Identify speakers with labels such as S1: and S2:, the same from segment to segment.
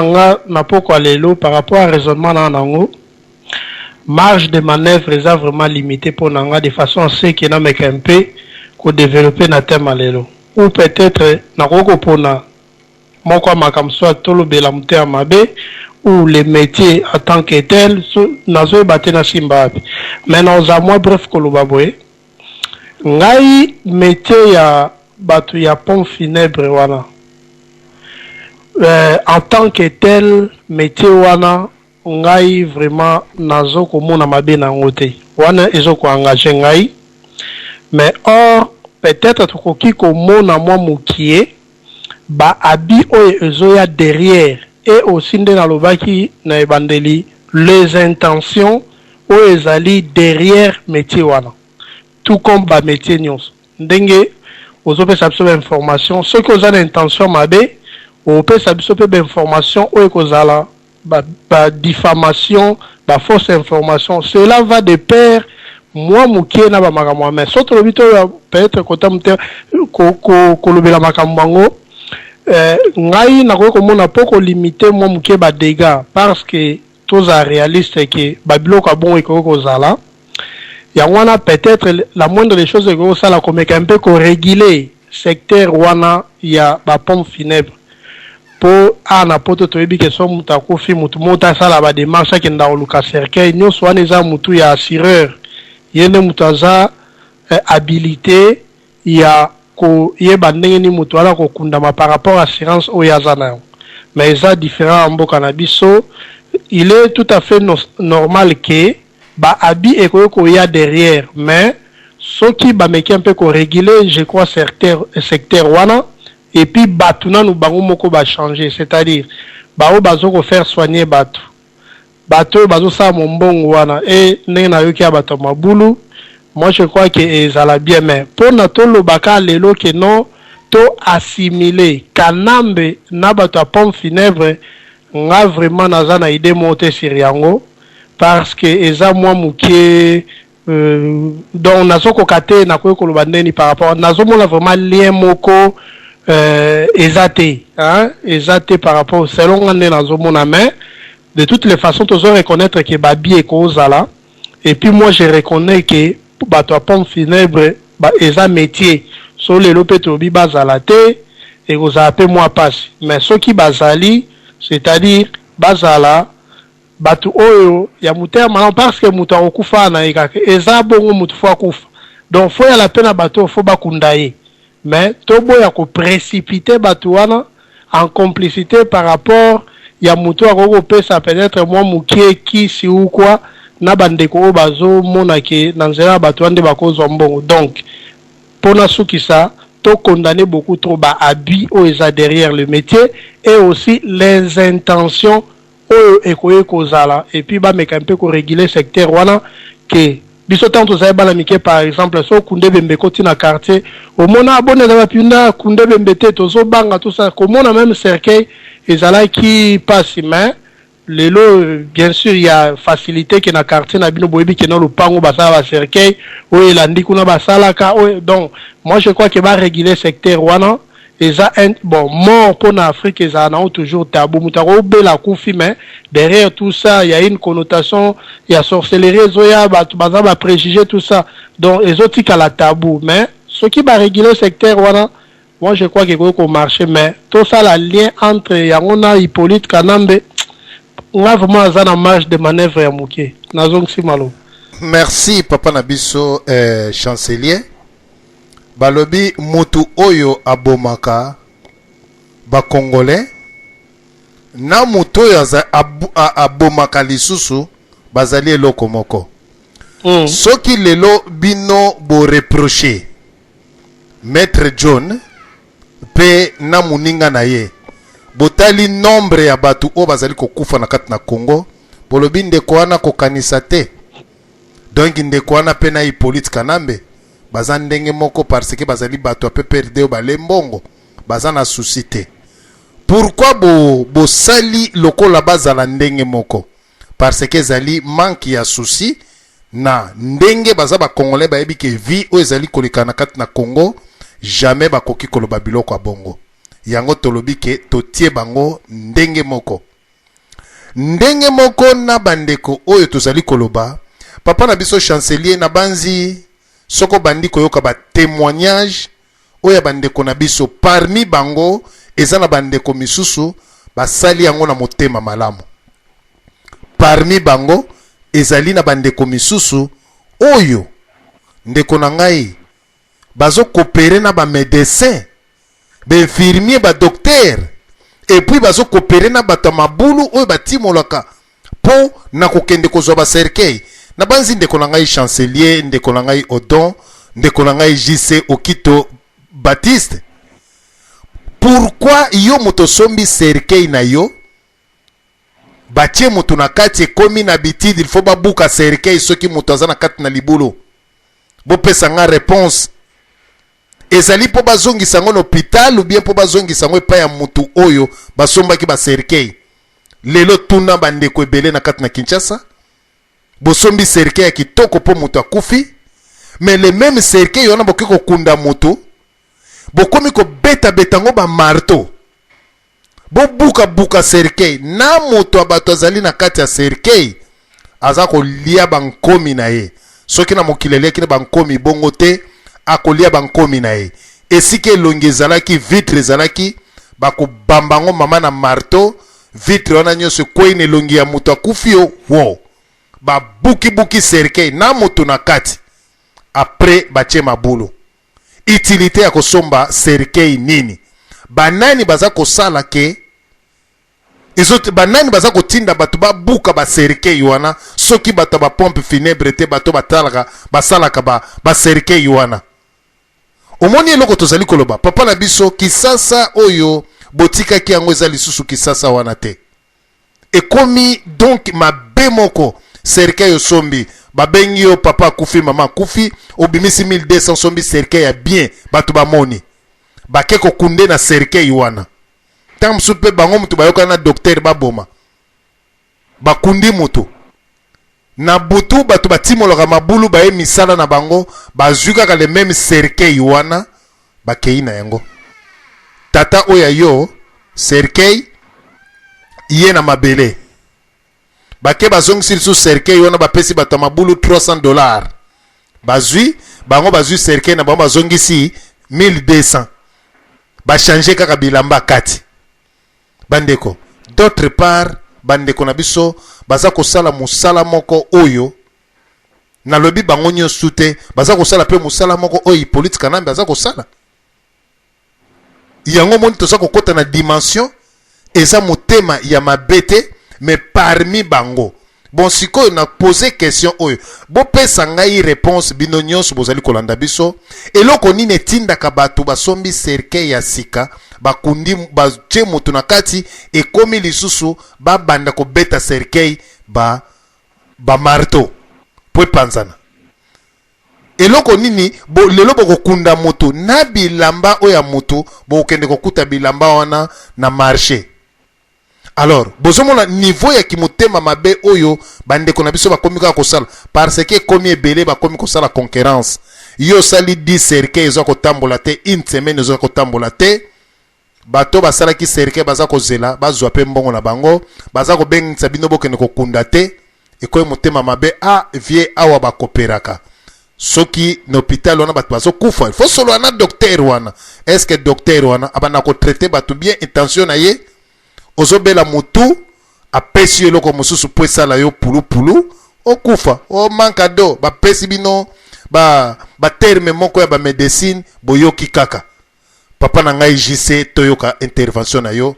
S1: Nga na pokwa lelo, par rapport à raisonnement na nango, marge de manœuvre eza vraiment limité mpo na nga, de façon à ce que nameka mpe kodévelopper na thème ya lelo, ou peut-être nakoki kopona moko ya makambo, soit tolobela motema mabe ou le métier en tant que tel. So, nazoyeba te nasimba wapi, mais naoza mwa bref koloba boye: ngai, métier ya bato ya pompe funèbre wana, en tant que tel métier wana, ngai vraiment nazo komona mabe na yango te. Wana ezokoengage ngai, mais or peut-être tokoki komona mwa mokie baabus oyo ezoya derrière, et aussi nde nalobaki na ebandeli, les intentions oyo ezali derrière métier wana, tout comme bamétier nyonso. Ndenge ozopesa biso bainformation, soki oza na intention mabe, opesa biso mpe bainformation oyo ekozala badifamation, ba bafausse information. Cela va de pair mwa mokie na bamakambo ya. Mais so tolobi to peut-être kota mote kolobela makambo yango, ngai nakoki komona mpo kolimiter mwa moke badégâts, parce que tozala réaliste ke babiloko ya bongo ekoki kozala. Yango wana, peut-être la moindre des choses ekoki kosala, komeka mpe koréguler secteur wana ya bapompe funèbre, mpo awa na Poto toyebi ke so moto akufi, motu moko asala badémarche, akenda koluka cercueil, nyonso wana eza motu ya assureur. Ye nde moto aza habilité ya koyeba ndenge nini moto wana kokundama par rapport assurance oyo aza na yango. Mais eza différent ya mboka na biso. Il est tout à fait no normal ke baabus ekoki koya derrière, mais soki bameki mpe koréguler, je crois, secteur wana, et puis bato nanu bango moko bachanger, c'est-à-dire baoyo bazo kofaire soigner bato, bato oyo bazosala mombongo wana, e ndenge nayoki ya bato ya mabulu, moi je crois ke ezala bien. Mais mpona tolobaka lelo ke non, to assimiler Kanambe na bato ya pompe funèbre, nga vraiment naza na idée moko te sur yango, parce que eza mwa mokie, donc nazokoka te. Nakoki koloba ndeni par rapport nazomona vraiment lien moko eza te, hein? Eza te par rapport selon nga nde nazomona. Mais de toutes les façons, tozo reconnaître ke babi ekozala, et puis moi je reconnais ke bato ya pompe funèbre ba, eza métier. So lelo mpe tolobi bazala te, ekozala mpe mwa mpasi. Mais soki bazali, c'est-à-dire bazala bato oyo ya motema malamu, parce que moto akokufa na ye kaka, eza bongo, moto faut akufa, donc faut yala mpe na bato oyo faut bakunda ye. Mais toboya koprécipiter bato wana en complicité par rapport ya moto akoki kopesa peut-être mwa mokie kisi ou quoi na bandeko oyo bazomona ke na nzela ya bato wana nde bakozwa mbongo. Donc mpona sukisa, tocondamner beaucoup trop baabus oyo eza derrière le métier et aussi les intentions oyo ekoki kozala, et puis bameka mpe koréguler secteur wana, ke biso ntango tozali bana mike, par exemple, so okunde ebembe ekoti na quartier, omona aboni eza bapinda kunde ebembe te, tozobanga tosala komona même cercueil ezalaki mpasi. Mais lelo, bien sûr, ya facilité ke na quartier na bino boyebi ke na lopango basala bacercueil oyo elandi kuna basalaka oyo. Donc moi je crois ke baréguler secteur wana. Eza un bon mort mpona Afrique ezala nango toujours tabou. Moto akobela, akufi, mais derrière tout ça, il y a une connotation ya sorcellerie ezoya, bato baza bapréjugé, tout ça, donc ezotikala tabou. Mais soki baréguler secteur wana, moi je crois ke ekoki komarcher. Mais tosala lien entre yango na Hippolyte Kanambe, nga vraiment aza na marge de manœuvre ya moke. Nazongisi maloba.
S2: Merci, papa na biso, chancelier. Balobi mutu oyo abomaka bakongolais na mutu oyo abomaka lisusu bazali eloko moko. Soki lelo bino boreproche maître John mpe na moninga na ye, botali nombre ya bato oyo bazali kokufa na kati na Congo, bolobi ndeko wana kokanisa te. Donc ndeko wana mpe na Hippolyte Kanambe baza ndenge moko, parce que bazali bato ya PPRD oyo bale mbongo, baza na souci te. Pourquoi bo bosali lokola bazala ndenge moko? Parce que ezali manque ya souci na ndenge baza bacongolais, bayebi ke vie oyo ezali koleka na kati na Congo, jamais bakoki koloba biloko ya bongo. Yango tolobi ke totie bango ndenge moko. Ndenge moko na bandeko oyo tozali koloba, papa na biso chancelier, nabanzi soki obandi koyoka ba temoignages oyo ya bandeko na biso, parmi bango eza na bandeko misusu basali yango na motema malamu. Parmi bango ezali na bandeko misusu oyo, ndeko na ngai, bazo coopérer na ba médecin, ba infirmier, ba docteur, et puis bazo coopérer na bato ya mabulu oyo batimolaka mpo na kokende kozwa ba cercueil. Nabanzi ndeko na ngai chancelier, ndeko na ngai Odon, ndeko na ngai JC Okito Baptiste, pourquoi yo moto osombi cercueil na yo, batie moto na kati, ekomi na habitude il faut babuka cercueil soki moto aza na kati na libulu? Bopesa nga réponse. Ezali mpo bazongisa yango na hôpital ou bien mpo bazongisa yango epai ya motu oyo basombaki ba cercueil? Lelo tuna bandeko ebele na kati na Kinshasa, bosombi cercueil ya kitoko mpo moto akufi, mais le même cercueil wana bokoki kokunda motu, bokomi kobetabeta yango ba marteau, bobukabuka cercueil na moto ya bato azali na kati ya cercueil, aza kolia bankomi na ye. Soki na mokili aliaki na bankomi bongo te, akolia bankomi na ye. Esika elongi ezalaki, vitre ezalaki, bakobamba yango mama na marteau, vitre wana nyonso ekwei na elongi ya moto akufi. Yo wo babukibuki cercueil na moto na kati, après batie mabulu. Utilité ya kosomba cercueil nini? Banani baza kosala ke ezo? Banani baza kotinda bato babuka ba cercueil wana soki bato ya ba pompe funèbre te, bato batalaka basalaka ba cercueil wana? Omoni eloko tozali koloba, papa na biso? Kisasa oyo botikaki yango eza lisusu Kisasa wana te, ekomi donc mabe moko. Cercueil osombi, babengi yo, papa akufi, mama akufi, obimisi 1200, osombi cercueil ya bien, bato bamoni, bake kokunde na cercueil wana. Ntango mosusu mpe bango moto bayokana na docteur, baboma, bakundi moto na butu. Bato batimolaka mabulu, baye misala na bango, bazwi kaka le même cercueil wana, bakei na yango. Tata oyo ya yo cercueil ye na mabele, bake bazongisi lisusu cercueil wana, bapesi bato ya mabulu 300 $, bazwi bango, bazwi cercueil na bango, bazongisi 1200, ba changer kaka bilamba kati. Bandeko, d'autre part, bandeko na biso baza kosala mosala moko oyo nalobi bango nyonso te, baza kosala mpe mosala moko oyo Hippolyte Kanambe aza kosala yango. Moni toza kokɔta na dimension eza motema ya mabe te, mais parmi bango. Bon, sikoyo na pose question oyo, bopesa ngai réponse, bino nyonso bozali kolanda biso. Eloko nini etindaka bato basombi cercueil ya sika, bakundi, batie moto na kati, ekomi lisusu babanda kobeta cercueil ba marteau po epanzana? Eloko nini? Lelo bokokunda moto na bilamba oyo ya moto, bokokende kokuta bilamba wana na marché. Alors bozomona niveau ya kimotema mabe oyo bandeko na biso bakomi kaka kosala, parce que ekomi ebele, bakomi kosala concurrence. Yo osali 10 cercueil, eza kotambola te, une semaine eza kotambola te, bato basalaki cercueil baza kozela bazwa mpe mbongo na bango, baza kobengisa bino bokende kokunda te. Ekoyi motema mabe. A vie awa bakoperaka soki na hôpital wana bato bazokufa, il faut solola na docteur wana. Est ce que docteur wana abanda ko traiter bato bien? Intention na ye, ozobela motu, apesi yo eloko mosusu mpo esala yo pulupulu, okufa o manque d'eau. Bapesi bino ba terme moko ya ba médecine, boyoki kaka. Papa na ngai JC, toyoka intervention na yo.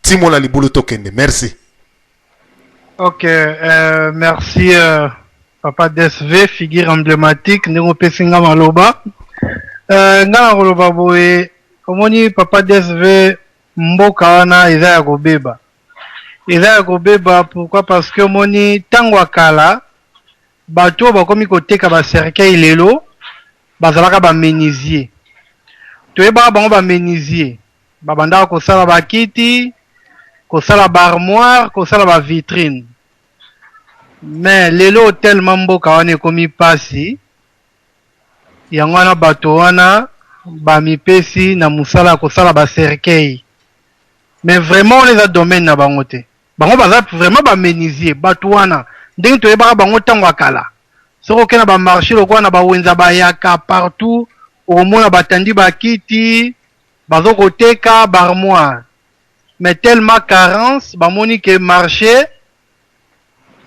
S2: Timola libulu, tokende. Merci.
S1: Ok, merci papa DSV, figure emblématique, ndenge opesi nga maloba. Nga na koloba boye, omoni papa DSV, mboka wana eza ya kobeba. Eza ya kobeba, pourquoi? Parce que omoni, ntango ya kala, bato oyo bakomi koteka ba cercueil lelo, bazalaka ba menuisier. Toyebaka bango ba menuisier. Babandaka kosala bakiti, kosala ba armoire, kosala ba vitrine. Mais lelo, tellement mboka wana ekomi pasi, yango wana bato wana bamipesi na mosala ya kosala ba cercueil. Mais vraiment wana eza domaine na bango te.
S3: Bango baza vraiment ba menuisier batu wana ndenge toyebaka bango tango ya kala. Soki oke na ba marche lokola na ba wenza bayaka partout okomona batandi ba kiti bazo koteka ba armoire mais tellement carence bamoni ke marche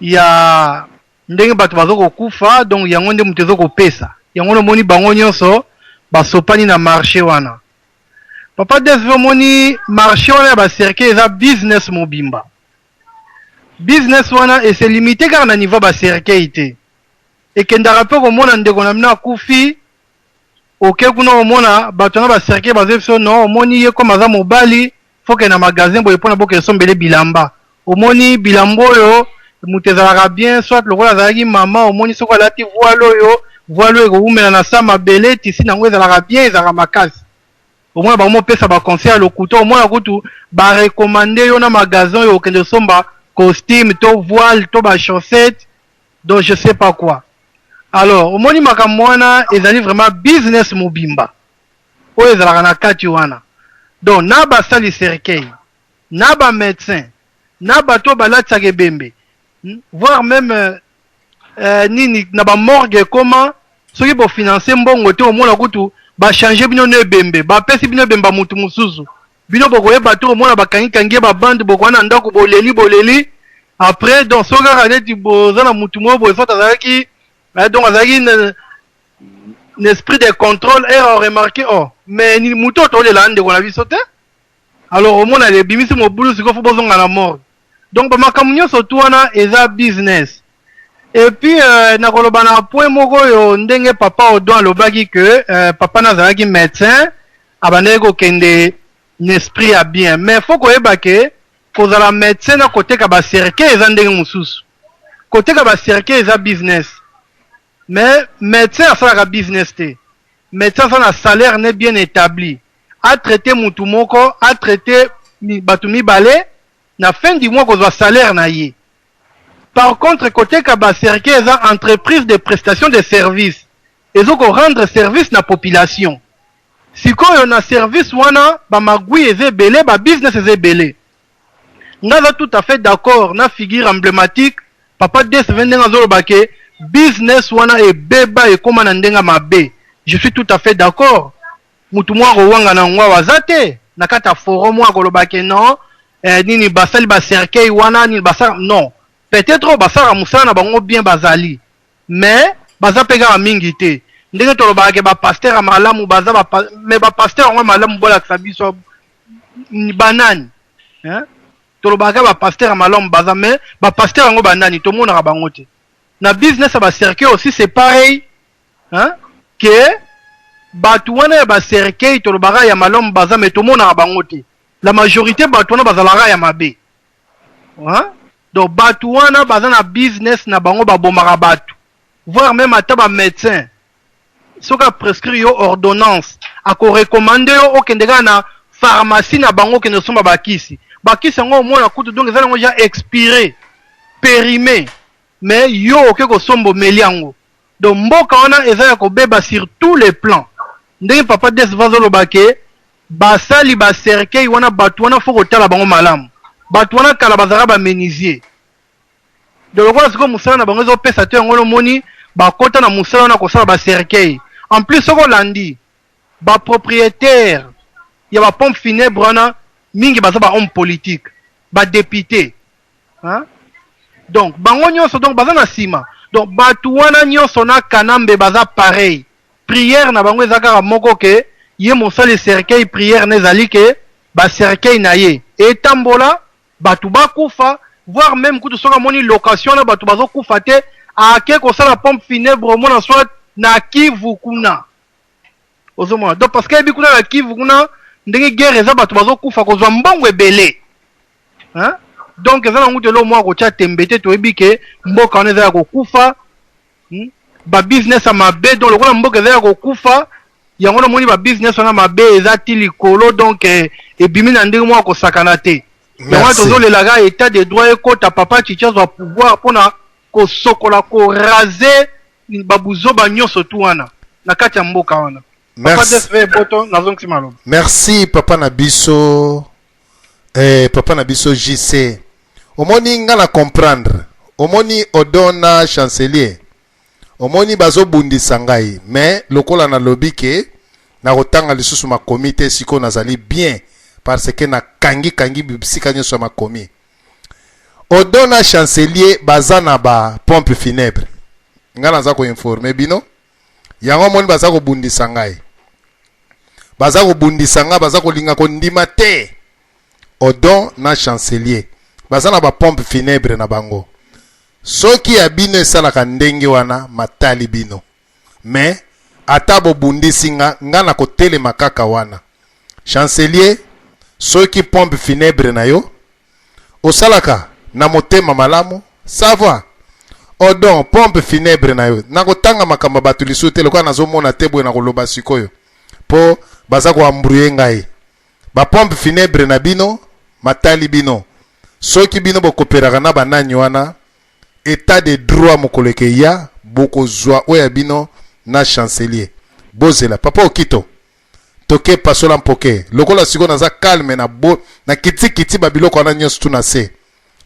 S3: ya ndenge bato bazo kokufa donc yango nde moto ezo kopesa yango nomoni bango nyonso basopani na marche wana. Papa DSV omoni marche wana ya ba cercueil eza business mobimba. Business wana e se limite kaka na niveau ya ba cercueil te. Ekendaka pe komona ndeko na bino akufi oke kuna omona bato na ba cercueil bazo biso non omoni ye comme aza mobali faut ke na magasin boye pona boke sombele bilamba. Omoni bilamba oyo moto ezalaka bien soit lokola azalaki mama omoni soki alati voile oyo voile oyo ekowumela na sa mabele tisi na yango ezalaka bien ezalaka makasi. Omona bango mopesa ba conseil ya lokuta omona kutu ba recommander yo na magasin oyo okende osomba costume to voile to ba chaussettes donc je sais pas quoi. Alors omoni makambo wana ezali vraiment business mobimba oyo ezalaka na kati wana donc na basali cercueil na ba medecin na bato oyo balatisaka ebembe voire meme nini na ba morgue ekoma soki bo financer mbongo te omona kutu ba changer bino na ebembe bapesi bino ebembe ya mutu mosusu bino bokoyeba te omona bakangi kangi ye ba bande bokoya na ndako boleli boleli après donc soki kaka neti boza na mutu moko boye soit azalaki donc azalaki na esprit de contrôle ere remarquer oh mais mutu oyo tolela ndeko na biso te. Alors omona ebimisi mobulu sikoyo fo bozonga na morgue. Donc ba makambo nyonso tu wana eza business. Et puis nakoloba na point moko oyo ndenge papa Odon alobaki que papa na azalaki médecin abandaki kokende na esprit ya bien. Mais faut koyeba que kozala médecin na koteka ba cercueil eza ndenge mosusu. Koteka ba cercueil eza business. Mais médecin asalaka business te. Médecin aza na salaire ne bien établi. A traiter mutu moko, a traiter batu mibale, na fin du mois kozwa salaire na ye. Par contre, koteka ba cercueil eza entreprise de prestation de service. Ezo ko rendre service na population. Sikoyo na service wana ba magouille eza ebele, ba business eza ebele. Nga za tout à fait d'accord na figure emblématique papa DSV ndenge azoloba ke business wana ebeba ekoma na ndenge mabe. Je suis tout à fait d'accord. Mutu moko akowanga na yango awa aza te na kati ya forum oyo akoloba ke non nini basali ba cercueil wana nini basala non peut-être oyo basalaka mosala na bango bien bazali mais baza mpe kaka mingi te ndenge tolobaka ke ba pasteur ya malamu baza ba mais ba pasteur yango ya malamu bolakisa biso banani hein? Tolobaka ba pasteur ya malamu baza mais ba pasteur yango banani tomonaka bango te na business ya ba cercueil aussi c'est pareil hein? Ke bato wana ya ba cercueil tolobaka ya malamu baza mais tomonaka bango te la majorité bato wana bazalaka ya mabe hein? Donc bato wana baza na business na bango babomaka bato voire même ata ba médecin soki a prescrire yo ordonnance ako recommander yo okende kaka na pharmacie na bango okende osomba bakisi bakisi yango omona kutu donc eza nango déjà expiré périmé mais yo oke kosomba omeli yango. Donc mboka wana eza ya kobeba sur tous les plans ndenge papa Desva azoloba ke basali ba cercueil wana bato wana fo kotala bango malamu bato wana kala bazalaka ba menuisier donc lokola sikoyo mosala na bango ezopesa te yango omoni bakota na mosala wana kosala ba cercueil. En plus soki olandi ba propriétaire ya ba pompe funèbre wana mingi baza ba homme politique ba député hein? Donc bango nyonso donc baza na nsima donc bato wana nyonso na Kanambe baza pareil prière na bango eza kaka moko ke ye mosali cercueil prière na ezali ke ba cercueil na ye etambola bato bakufa voire même kutu soki amoni location wana bato bazokufa te ake kosala pompe funèbre omona soit na Kivu kuna ozomona donc parce que yebi kuna na Kivu kuna ndenge guerre eza bato bazokufa kozwa mbongo ebele hein? Donc eza nango te eloko moko kotia tembe te toyebi ke mboka wana eza ya kokufa ba business ya mabe donc lokola mboka eza ya kokufa yango namoni ba business wana mabe eza ti likolo donc ebimi na ndenge moko kosakana te yango wana tozolelaka état de droit ekota papa Tshitshi azwa pouvoir mpona kosokola koraser babuzoba nyonso tu wana na kati ya mboka wana. Papa DSV Boto nazongisi maloba.
S2: Merci papa na biso papa na biso JC. Omoni, nga na comprendre. Omoni Odon na Chancelier, omoni bazobundisa ngai, mais lokola nalobi ke nakotanga lisusu makomi te, sikoyo nazali bien parce que nakangi kangi bisika nyonso ya makomi. Odon na Chancelier baza na ba pompe funèbre. Nga naza koinforme bino yango. Omoni, baza kobundisa ngai, baza kobundisa ngai, baza kolinga kondima te. Odon na Chancelier baza na bapompe funèbre na bango. Soki ya bino esalaka ndenge wana, matali bino. Mais ata bobundisi nga, nga na kotelema kaka wana. Chancelier, soki pompe funèbre na yo osalaka na motema malamu, ça va. Odon, pompe funèbre na yo, nakotanga makambo ya bato lisusu te. Lokola nazomona te boye, nakoloba sikoyo mpo baza koembrouiller ngai. Bapompe funèbre na bino, matali bino. Soki bino bokoperaka na banani wana, état de droit mokolo ekeya, bokozwa oyo ya bino na Chancelier. Bozela, papa Okito, toke pasola mpoke. Lokola sikoyo naza calme na bo na kitikiti, babiloko wana nyonso tu na se.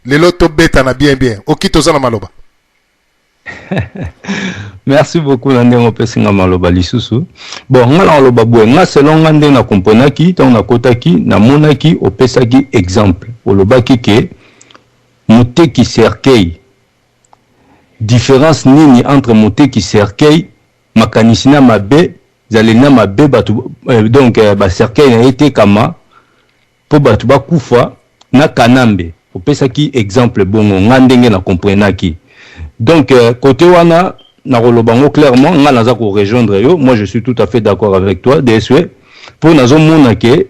S2: Lelo tobeta na bien bien. Okito, oza na maloba.
S4: Merci beaucoup na ndenge opesi nga maloba lisusu. Bon, nga na koloba boye, nga selon nga ndenge nakomponaki, ntango nakotaki, namonaki opesaki exemple, olobaki ke moteki cercueil, différence nini entre moteki cercueil, makanisi na mabe, zaleli na mabe, bato donc bacercueil na ye etekama mpo bato bakufa, na Kanambe? Opesaki exemple bongo, nga ndenge na comprenaki. Donc côté wana, nakoloba ngo clairement, nga naza korejoindre yo. Moi, je suis tout à fait d'accord avec toi, DSW, mpo nazomona ke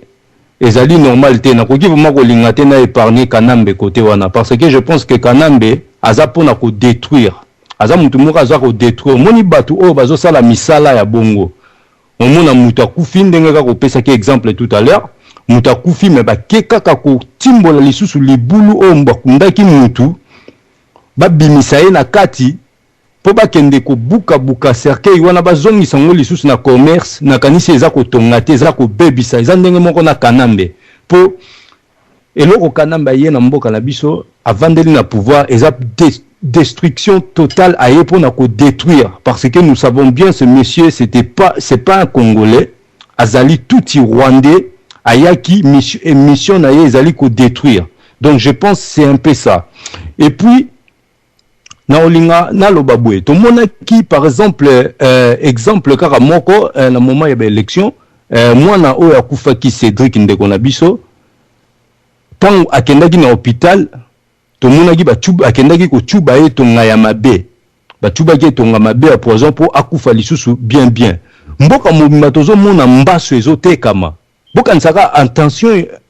S4: ezali normal te. Nakoki vraiment kolinga te na épargner Kanambe côté wana, parce que je pense que Kanambe aza mpona kodétruire, aza mutu moko aza kodétruire. Omoni bato oyo bazosala misala ya bongo, omona moto akufi, ndenge kaka opesaki exemple tout à l'heure, moto akufi, me bake kaka kotimbola lisusu libulu oyo bakundaki mutu, babimisa ye na kati mpo bakende kobukabuka cercueil wana, bazongisa yango lisusu na commerce. Nakanisi eza kotonga te, eza kobebisa. Eza ndenge moko na Kanambe, mpo eloko Kanambe aye na mboka na biso, avandeli na pouvoir, eza destruction totale. Aye mpona kodétruire, parce que nous savons bien, ce monsieur, c'était pas, c'est pas un Congolais, azali tutsi rwandais. Ayaki mission, mission na ye ezali kodétruire. Donc je pense, c'est un peu ça. Et puis na olinga naloba boye, tomonaki par exemple, exemple kaka moko, na moment ya baélection, mwana oyo akufaki, Cédric, ndeko na biso, ntango akendaki na hôpital, tomonaki akendaki kotuba ye tonga ya mabe, batubaki etonga mabe ya poison mpo akufa lisusu bien bien. Mboka mobimba tozomona mbaso ezotekama. Bokanisaka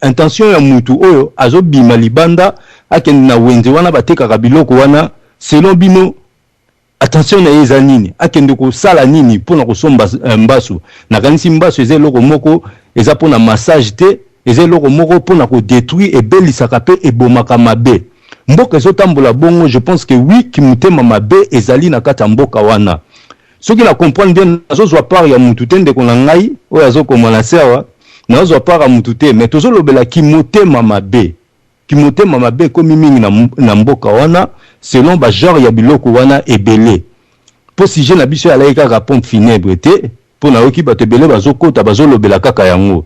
S4: intention ya mutu oyo azobima libanda, akende na wenze wana batekaka biloko wana, selon bino attention na ye eza nini? Akende kosala nini mpona kosomba mbasu? Nakanisi mbasu eza eloko moko eza mpona massage te, eza eloko moko mpona kodétruire, ebelisaka mpe ebomaka mabe. Mboka ezotambola bongo, je pense que oui, kimotema mabe ezali na kati ya mboka wana. Soki na comprendre bien, nazozwa part ya mutu te. Ndeko na ngai oyo azokoma na se awa, nazozwa part ya mutu te, mais tozolobela kimotema mabe. Kimotema mabe ekomi mingi na mboka wana, selon bagenre ya biloko wana ebele. Mpo sujet na biso alaki kaka pompe funèbre te, mpo nayoki bato ebele bazokota, bazolobela kaka yango.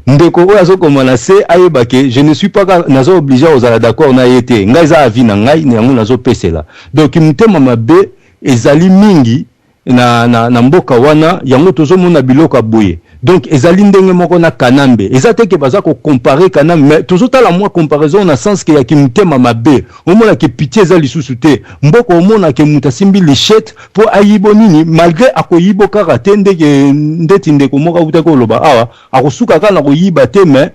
S4: Ndeko oyo azokoma na se ayeba ke je ne suis pas, naza obligé kozala d'accord na ye te. Ngai eza avis na ngai, na yango nazopesela. Donc motema mabe ezali mingi na mboka wana, yango tozomona biloko ya boye. Donc ezali ndenge moko na Kanambe. Eza te ke baza kocomparer Kanambe, mais tozotala mwa comparaison na sens ke ya kimotema mabe. Omona ke pitié eza lisusu te mboka, omona ke moto asimbi lichette mpo ayibo nini, malgré akoyibo kaka te. Ndeke ndeti ndeko moko akutaki koloba awa, akosuka kaka na koyiba te, mais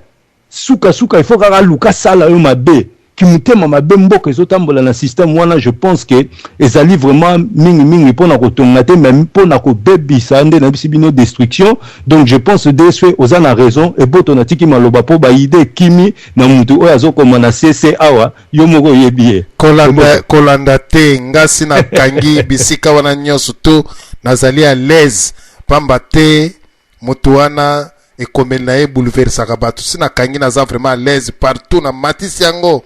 S4: sukasuka il faut kaka aluka asala yo mabe. Kimotema mabe, mboka ezotambola na système wana. Je pense que ezali vraiment mingimingi mpona kotonga te, mais mpona kobebisa nde nayebisi bino, destruction. Donc je pense, DSW, oza na raison. Eboto, natiki maloba mpo baide ekimi na mutu oyo azokoma na cc awa, yo moko oyebi ye.
S2: Kolanda, kolanda te. Nga si nakangi bisika wana nyonso to nazali à l'aise, pamba te moto wana ekomeli na ye bouleversaka bato. Si nakangi, naza vraiment à l'aise partout. Na matisi yango.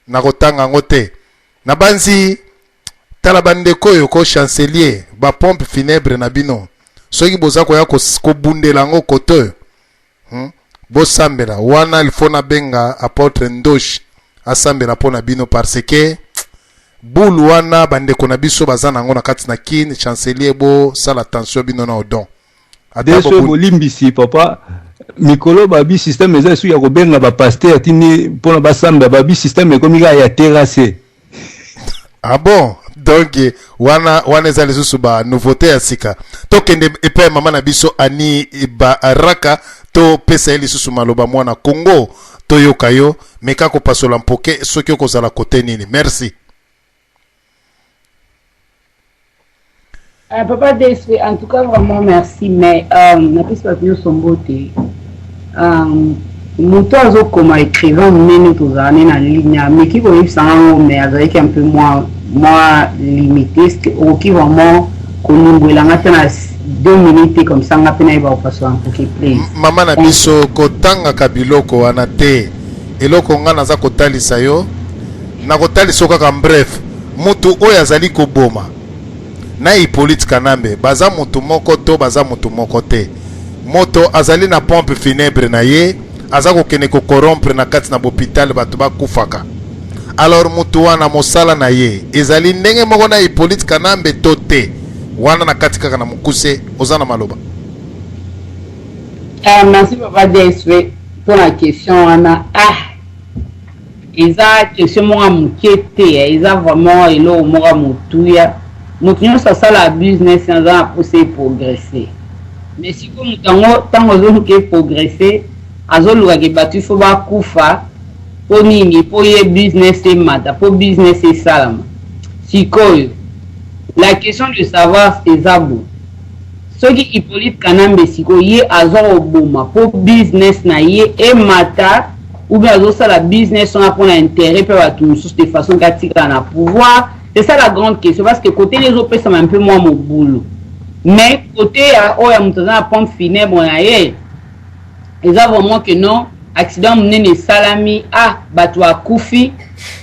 S2: Nakotanga yango te. Nabanzi tala bandeko oyo ko chancelier ba pompe funèbre na bino soki boza koya kobundela yango kote oyo Bosambela wana il faut nabenga apotre Ndosh asambela mpo na bino parce que boule wana bandeko na biso baza na yango na kati na kin chancelier bosala attention bino na odon
S4: ata Deso bolimbisi papa mikolo babi système eza esu ya kobenga ba pasteur tini mpona basambela babi système ekomi kaka ya terrasse.
S2: Ah bon? Donc wana wana eza lisusu ba nouveauté ya sika. Tokende epai ya mama na biso Annie Baraka, topesa ye lisusu maloba mwana Congo, toyoka yo meka kopasola mpoke soki okozala kote nini. Merci.
S5: Papa DSP, en tout cas vraiment merci, mais napesi bato nyonso mbote. Moto azokoma écrivain monene tozala ne na ligne ameki koyebisa yango, mais azalaki un peu moins limité. Est-ce que okoki vraiment kolimbwela nga te na 2 minutes comme ça nga mpe nayeba kopasola mpoke, please?
S2: Mama na biso, kotangaka biloko wana te. Eloko nga naza kotalisa yo, nakotalisa yo kaka bref. Mutu oyo azali koboma na Hippolyte Kanambe baza mutu moko to baza mutu moko te? Moto azali na pompe funèbre na ye, aza kokende ko corrompre na kati na bopital bato bakufaka. Alors mutu wana mosala na ye ezali ndenge moko na Hippolyte Kanambe to te? Wana na kati kaka na mokuse, oza na maloba.
S5: Ah, merci papa DSV mpona question wana. Ah, eza question moko ya moke te, eza vraiment eloko moko ya motuya. Moto nyonso asala business aza na mposa eprogresse, mais sikoyo moto yango ntango azoluka eprogresse, azolukaka bato ifo bakufa mpo nini? Mpo ye business emata, mpo business esalama. Sikoyo la question de savoir eza bo soki Hippolyte Kanambe sikoyo ye aza koboma mpo business na ye emata, ou bien azosala business wana mpona intérêt mpe bato mosusu de façon ke atikala na pouvoir. C'est ça la grande question, parce que côté nde ezopesama un peu mwa mobulu, mais côté ya oyo ya moto aza na pompe funèbre na ye, eza vraiment que non, accident monene esalami, ah, bato akufi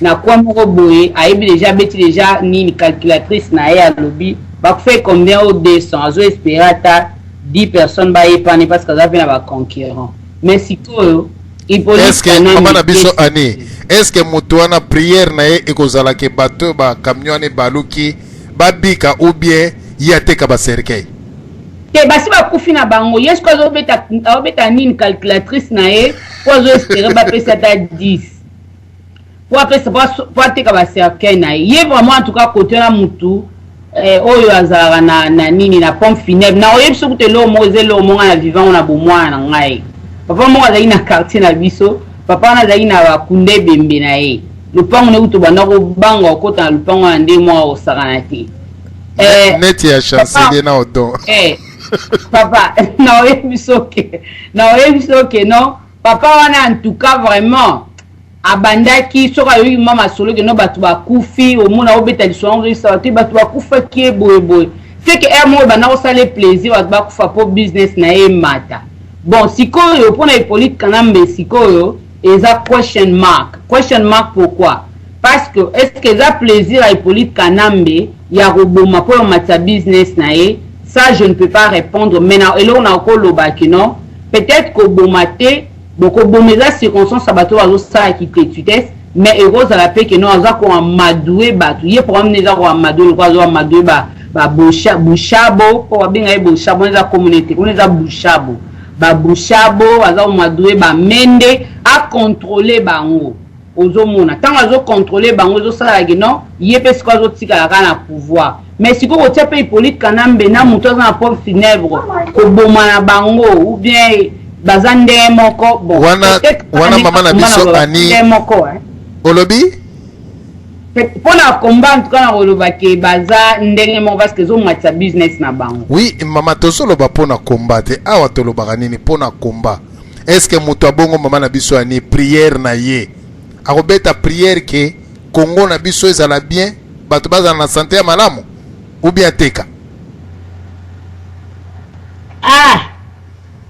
S5: na kwa moko boye, ayebi déjà, abeti déjà nini calculatrice na ye, alobi bakufi combien o 200, azo espérer ata 10 personnes bayepani parce que aza mpe na baconcurrent. Mais sikoyo
S2: est-ce que mama na biso Annie, est-ce que moto wana prière na ye ekozala ke bato oyo bacamion wana ebaluki babika, ou bien ye ateka bacercueil?
S5: Te, basi bakufi na bango. Ye sikoyo azobeta, azobeta nini calculatrice na ye mpo azoespérer bapesa ata 10 po apesa po ateka bacercueil na ye. Ye vraiment, en tout cas côté wana mutu oyo azalaka na nini na pompe funèbre na oyebi soki te eloko moko eza eloko moko na vivant na bomwana na ngai. Papa moko azalaki na quartier na biso, papa wana azalaki na bakunda ebembe na ye, lopango ne kutu banda kobanga okota na lopango wana nde moko akosakana te.
S2: Neti ya chancelier na odon.
S5: Papa, na oyebi soki na oyebi soki non, papa wana en tout cas vraiment abandaki soki ayoki mwa masolo keno bato bakufi, omona obeta lisolo yango, ozoyisa bato bato bakufaki ye boyeboye, c'est que heure moko ebanda kosala plaisir bato bakufa mpo business na ye emata. Bon, sikoyo mpona Hippolyte Kanambe sikoyo eza question mark, question mark. Pourquoi? Parce que est ce que eza plaisir ya Hippolyte Kanambe ya koboma mpo yomatisa business na ye? Ça, je ne peux pas répondre, mais na eloko na okoloba kino peut-être koboma te. Bon, koboma eza circonstance ya bato oyo bazosalaki tetutesse, mais ekozala mpe ke non, aza koamadouer bato. Ye programme ne eza koamadouer, lokola azo amadouer babushabo, mpo babenga ye boshabo, wana eza communauté kuna eza bushabo, babushabo aza koamadouer bamende, acontrôle bango. Ozomona ntango azocontrôle bango, ezosalaka non, ye mpe sikoyo azotikala kaka na pouvoir. Mais sikoyo kotia mpe Hippolyte Kanambe na moto aza na pompe funèbre, koboma na bango ou bien baza ndenge moko? Bon,
S2: wana wana mama na biso Ani
S5: moko
S2: olobi.
S5: Mpona combat, en tout cas na koloba ke baza ndenge moko parce que ezomatisa business na bango.
S2: Oui mama, tozoloba mpona combat te awa. Tolobaka nini mpona combat? Est ce que moto abongo, mama na biso Ani, prière na ye akobeta prière ke Congo na biso ezala bien, bato bazala na santé ya malamu, ou bien ateka?
S5: Ah,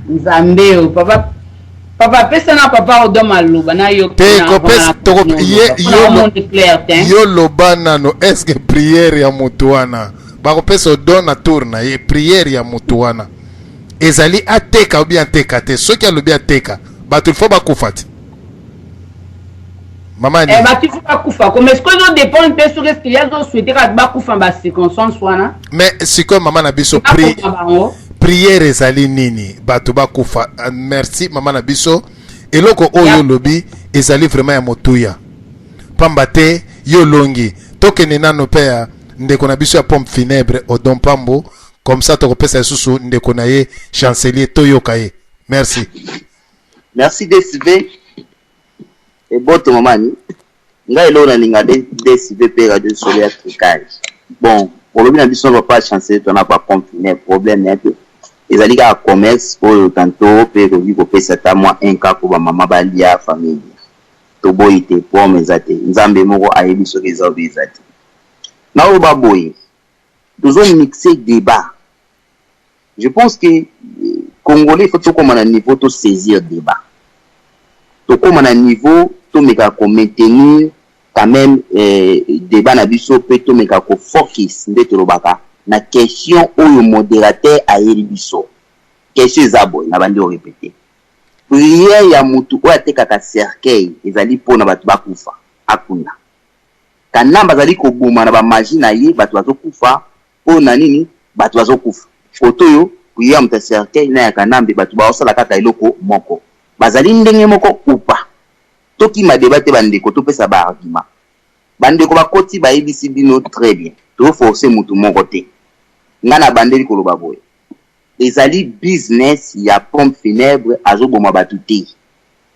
S5: Nzambe oyo, papa. Papa, pesa na papa Odon maloba na yo.
S2: Te kopesa toko ye yo yo loba nano est-ce que prière ya mutu wana bakopesa Odon na tour na ye prière ya mutu wana ezali ateka ou bien ateka te soki alobi ateka bato il faut bakufa te mama
S5: eh, bato il faut bakufa ko mais sikoyo ezo dépendre mpe soki eske ye azo souhaite kaka bakufa ba circonstance wana.
S2: Mais sikoyo mama na biso pri prière ezali nini bato bakufa? Ah, merci mama na biso, eloko oyo olobi ezali vraiment ya motuya, pamba te yo olongi. Tokende nano mpe ya ndeko na biso ya pompe funèbre Odon Pambo, comme ça tokopesa lisusu ndeko na ye chancelier, toyoka ye. Merci.
S6: Merci DSV eboto mamani ngai eloko nalinga DSV mpe radio solo ya trucage. Bon, olobi na biso na papa chancelier to na ba pompe funèbre, problème ya te, ezali kaka commerce oyo tantôt mpe ekoki kopesa ata mwa un cas mpo bamama balia, famille toboyi te, problème eza te. Nzambe moko ayebi soki eza obi eza te. Na oyo baboye tozo mixe débat. Je pense que congolais, il faut tokóma na niveau to saisir débat, tokóma na niveau tomeka ko maintenir quand même débat na biso mpe tomeka kofocus nde tolobaka na question oyo modérateur ayeli biso. Question eza boye, na bandi orépéter: prière ya mutu oyo atekaka cercueil ezali mpona bato bakufa, akunda Kanambe azali koboma na bamagie na ye, bato bazokufa mpo na nini? Bato bazokufa koto oyo, prière ya moto ya cercueil na ya Kanambe, bato baosala kaka eloko moko, bazali ndenge moko ou pas? Tokima débat te, bandeko, topesa baargument. Bandeko bakoti, bayebisi bino très bien, toforce mutu moko te. Ngai na bandeli koloba boye: ezali business ya pompe funèbre, azoboma bato te.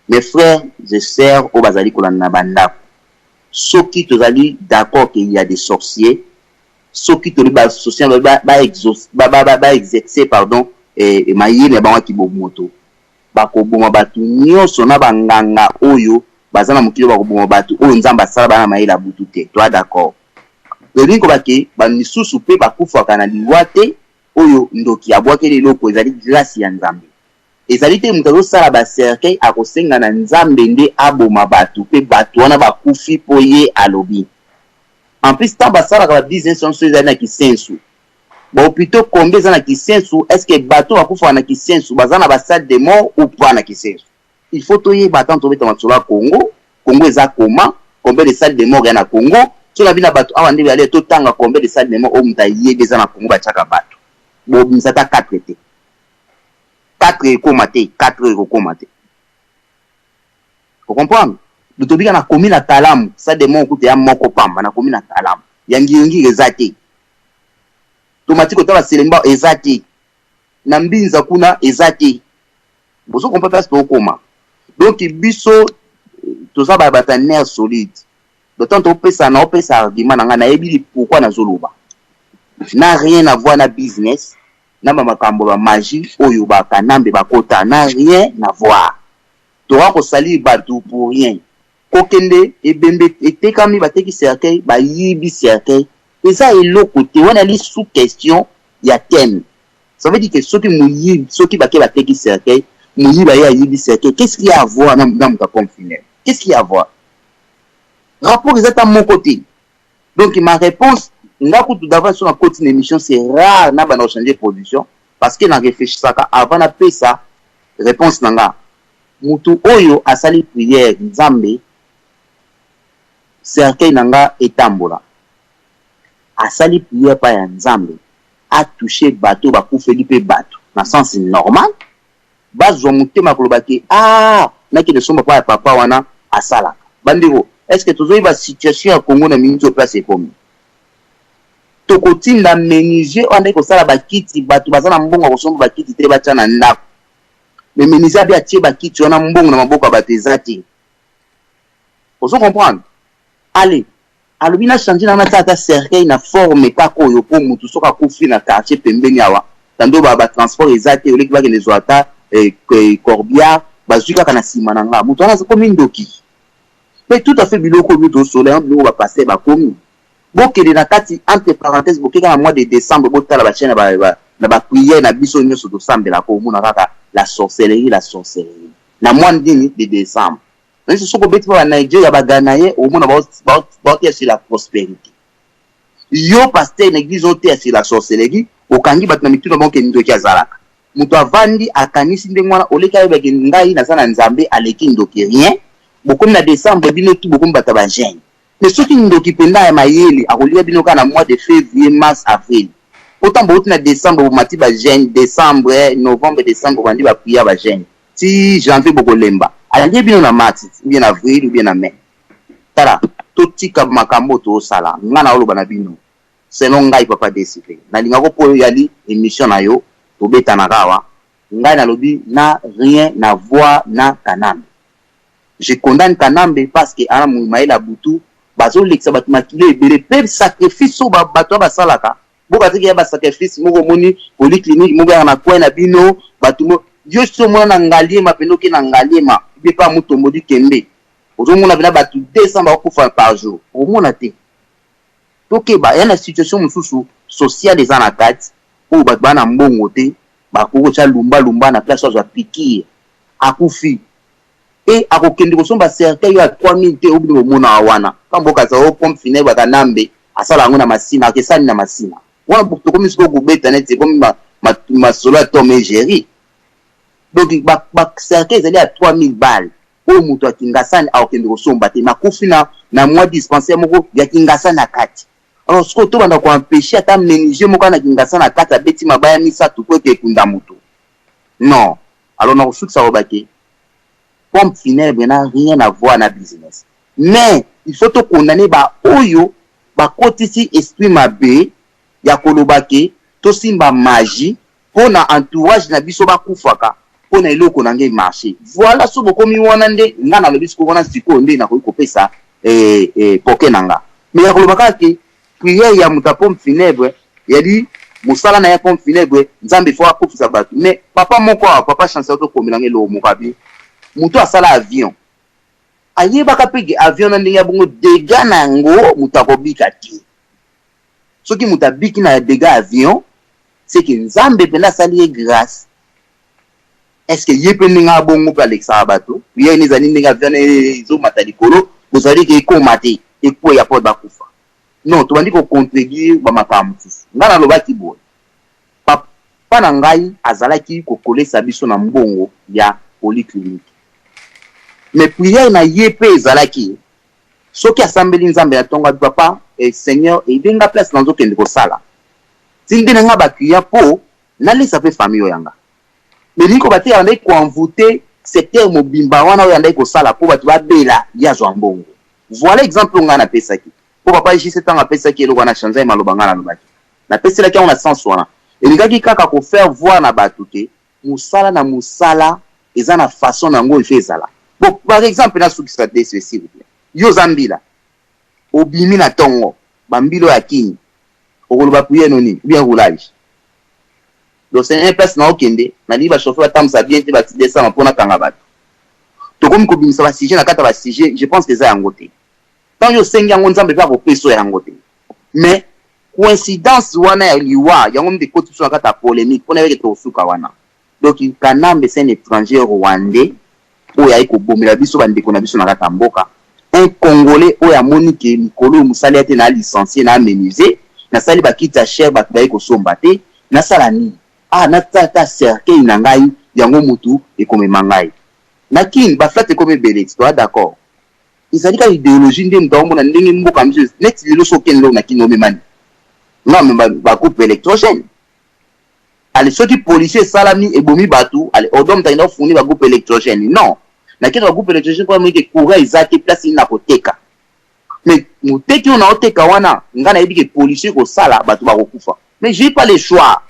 S6: Mes frères et sœurs oyo bazali kolanda na bandako, soki tozali d'accord qu'il y a des sorciers, soki toli basorcier baexercer, pardon, mayele na bango ya kibomoto, bakoboma bato nyonso na banganga oyo baza na mokili, bakoboma bato oyo Nzambe asala bana mayele ya butu te. Toa d'accord, tolingi kobake bamisusu mpe bakufaka na liwa te oyo ndoki abwakeli eloko, ezali grâce ya Nzambe. Ezali te moto azosala bacercueil akosenga na Nzambe nde aboma bato mpe bato wana bakufi mpo ye alobi. En plus, ntango basalaka babusiness nyonso ezali na Kisensu, bahôpitaux combien eza na Kisensu? Est ce que bato bakufaka na Kisensu baza na basalle de mort ou pas na Kisensu? Il faut toyeba. Ntango tobeta masolo ya Congo, Congo eza comment? Combien de salle de mort ya na Congo? So na bino bato awa nde bale totanga combien de salle de mort oyo moto ayebi eza na Congo batiaka bato, bobimisa ata 4 te, 4 ekóma te, 4 ekokóma te. Ocomprendre? Tobika na komi na Kalamu, salle de mort kuta ya moko pamba na komi na Kalamu, ya Ngiri-Ngiri eza te, tomati kotala Selemba eza te, na Mbinza kuna eza te. Bozo comprendre place tokóma? Donc biso toza bato nerf solide. D'autant topesa na opesa argument na ngai, nayebi pourquoi nazoloba na rien à voir na business na bamakambo bamagie oyo bakanambe bakota, na rien à voir. Toka kosalir bato pour rien. Kokende ebembe etekami, bateki cercueil, bayibi cercueil, eza eloko te wana, ali sous question ya thème. Ça veut dire que soki moyibi, soki bake bateki cercueil, moyibi aye ayibi cercueil, qu'est-ce qu'il y a à voir na moto ya pompe funèbre? Qu'est-ce qu'il y a à voir? Rapport eza ta moko te. Donc ma réponse, nga kutu d'avance, so nakoti na émission, c'est rare na banda kochanger position, parce que na réfléchissaka avant napesa réponse na nga. Mutu oyo asali prière, Nzambe, cercueil na nga etambola, asali prière pa ya Nzambe atouche bato bakufeli mpe bato na sens normal bazwa motema koloba ke ah, nakende somba pa ya papa wana asalaka. Bandeko, est ce que tozoyeba situation ya Congo na miniti oyo place ekomi? Tokotinda menuisier oyo andaki kosala bakiti, bato baza na mbongo ya kosomba bakiti te, batya na ndako, mais menuisier abi atie bakiti wana, mbongo na maboko ya bato eza te. Ozo comprendre? Ale alobi na change na natia ata cercueil na forme kaka oyo mpo motu soki akufi na quartier pembeni awa, tando batransport eza te, oleki bakende zwa ata corbillard, bazwi kaka na nsima na nga. Moto wana akomi ndoki mpe tout à fait. Biloko oyo tosola yango, biloko bapaster bakomi bokende na kati, entre parenthèse, bokeka na mois de décembre, botala bachaîne na baprière na biso nyonso tosambelaka, omona kaka la sorcellerie, la sorcellerie. Na mois nini de décembre. Nayebisi soki obeti pa ba Nigeria ba Ghanaiens omona baoteya sur la prosperite. Yo pasteur na eglise oteya sur la sorcellerie, okangi bato na mitu na bango ke ndoki azalaka. Moto avandi akanisi ndenge wana oleki ayeba ke ngai naza na Nzambe aleki ndoki rien. Bokomi na decembre bino tout bokomi bato ya ba jeune. Mais soki ndoki penza ya mayele akolia bino kaka na mois de fevrier, mars, avril. Po tango bowuti na decembre bomati ba jeune, decembre, novembre, decembre bobandi ba prière ba jeune. Ti janvier bokolemba. Alie bino na mars ou bien na avril ou bien na mai. Tala totika makambo oyo tozosala. Nga naoloba na bino selon ngai papa DCP. Nalingako po eyali emission na yo tobetanaka awa. Ngai nalobi na rien na voir na Kanambe. Je condamne Kanambe parce que ana mayele ya butu bazolekisa bato makila ebele pe sacrifice oyo bato wana basalaka boka te ke ya ba sacrifice moko omoni polyclinique moko yaka na coin na bino bato mo yo si omona na Ngaliema pende oke na Ngaliema ou bien pa Mutombo Dikembe ozomona pena bato 200 bakokufa par jour okomona te tokeba ya na situation mosusu sociale eza na kati oyo bato baa na mbongo te bakoki kotya lumba lumba na place azwa piqûre akufi et akokende kosomba cercueil oyo ya 3000 te oyo bino bomonaka wana ntango bokanisa o pompe funèbre ya Kanambe asala yango na Masina akesani na Masina wana tokomi sikoyo kobeta neti ekomi masolo ya Tom et Jerry donc ba cercueil ezali ya 3000 balles oyo moto ya Kingasani akokende kosomba te nakufi na na mwa dispensaire moko ya Kingasani na kati alors sikoyo tobanda ko empêcher ata menuisier moko na Kingasani na kati abeti mabaya misato po ete ekunda moto non. Alors nakosukisa koloba ke pompe funèbre n'a rien à voir na business mais il faut to condamner ba oyo bakotisi esprit mabe ya koloba ke tosimba magie po na entourage na biso bakufaka po na eloko na nga e marcher. Voilà soki bokomi wana nde nga nalobi sikoyo wana sikoyo nde nakoki kopesa poke na nga mais ya koloba kaka ke Prière ya moto ya pompe funèbre yali mosala na ye pompe funèbre nzambe faut akufisa bato mais papa moko awa papa chancelier ozokomela nga eloko moko abi moto asala avion ayebaka mpe ke avion na ndenge ya bongo dégâts na yango moto akobika te soki moto abiki na dégâts avion c'est que nzambe mpenza asali ye grâce. Est ce que ye pe ndenge abongo pe alekisaka bato prière ne ezali ndenge avion ezomata likolo bozali ke ekoma te ekweya po bakufa non tobandi ko contredire ba makambo mosusu ngai nalobaki boye papa na ngai azalaki kokolesa biso na mbongo ya polyclinique mais prière na ye pe ezalaki soki asambeli nzambe na tongo abi papa eh, seigneur aide nga place nazokende kosala tindela nga ba client po nalesa pe famille oyo ya nga Mais elingi koloba te abandaki ko envouter secteur mobimba wana oyo abandaki kosala po batu babela ye azwa mbongo. Voilà exemple oyo ngai napesaki. Po papa JC tango apesaki eloko wana achangeaki maloba ngai nalobaki. Napeselaki yango na sens wana. Elingaki kaka ko faire voir na batu que mosala na mosala eza na façon na yango il faut ezala. Bon par exemple nasukisa DSV s'il vous plait. Yo oza mbila, obimi na tongo, ba mbila oyo ya kin, okoloba prière no nini? Ou bien roulage? Donc seigneur place na okende nalingi ba chauffeur batambusa bien te ba accident esalama po nakanga bato. Tokomi kobimisa ba sujet na kati ya ba sujet, je pense que eza yango te. Tango yo osengi yango Nzambe pe akopesa yo yango te. Mais coïncidence wana ya liwa yango nde ekoti biso na kati ya polemique po nayebi ke tokosuka wana. Donc Kanambe c'est un etranger rwandais oyo aye kobomela biso ba ndeko na biso na kati ya mboka. Un congolais oyo amoni ke mikolo oyo mosala ya te na licencier na menuisier, nasali ba kiti ya cher batu baye kosomba te, nasala nini? Ah natia ata cercueil na ngai yango mutu ekomema ngai. Na kin ba flat ekomi ebele ti toza d'accord. Ezali kaka ideologie nde mutu akomona ndenge mboka na biso neti lelo soki okende lelo na kin omema nini? Nga omema ba groupe electrogène. Allez soki policier esalami ebomi batu allez odon moto akenda ko fournir ba groupe electrogène non nakenda ba groupe electrogène po namoni ke courant eza te place nini nakoteka mais moteki oyo naoteka wana nga nayebi ke policier ekosala batu bakokufa mais j'ai pas le choix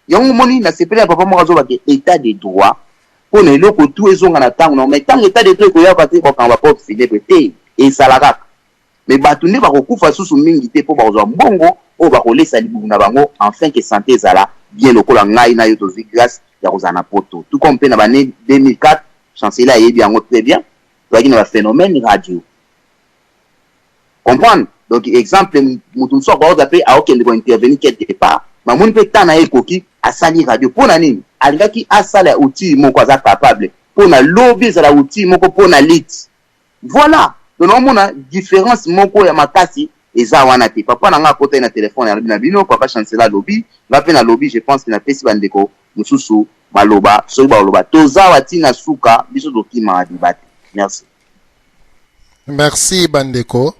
S6: yango omoni nasepeli na papa moko azoba ke etat de droit mpo na eloko tu ezonga na ntango na mais ntango etat de droit ekoyaka te bakanga ba porte funèbre te ezala kaka Mais batu nde bakokufa susu mingi te po bakozwa mbongo oyo bakolesa libumu na bango enfin que sante ezala bien lokola ngai na yo tozwi grace ya kozala na poto. Tout comme pe na b'annee 2004 chancelier ayebi yango très bien tozalaki na ba phenomène radio. Comprendre? Donc exemple mutu mosusu akoki pe akokende ko intervenir quelque part mais amoni pe temps na ye ekoki asali radio pona nini? Alingaki asala outil moko aza capable. mpo na lobi ezala outil moko mpo na lutte. Voilà! Donc naomona difference moko ya makasi eza wana te. Papa na nga akotaki na telephone alobi na bino, papa Chancella alobi, nga pe nalobi, je pense que napesi ba ndeko mosusu maloba soki bakoloba. Toza awa ti na suka, biso tokimaka debat te. Merci.
S2: Merci ba ndeko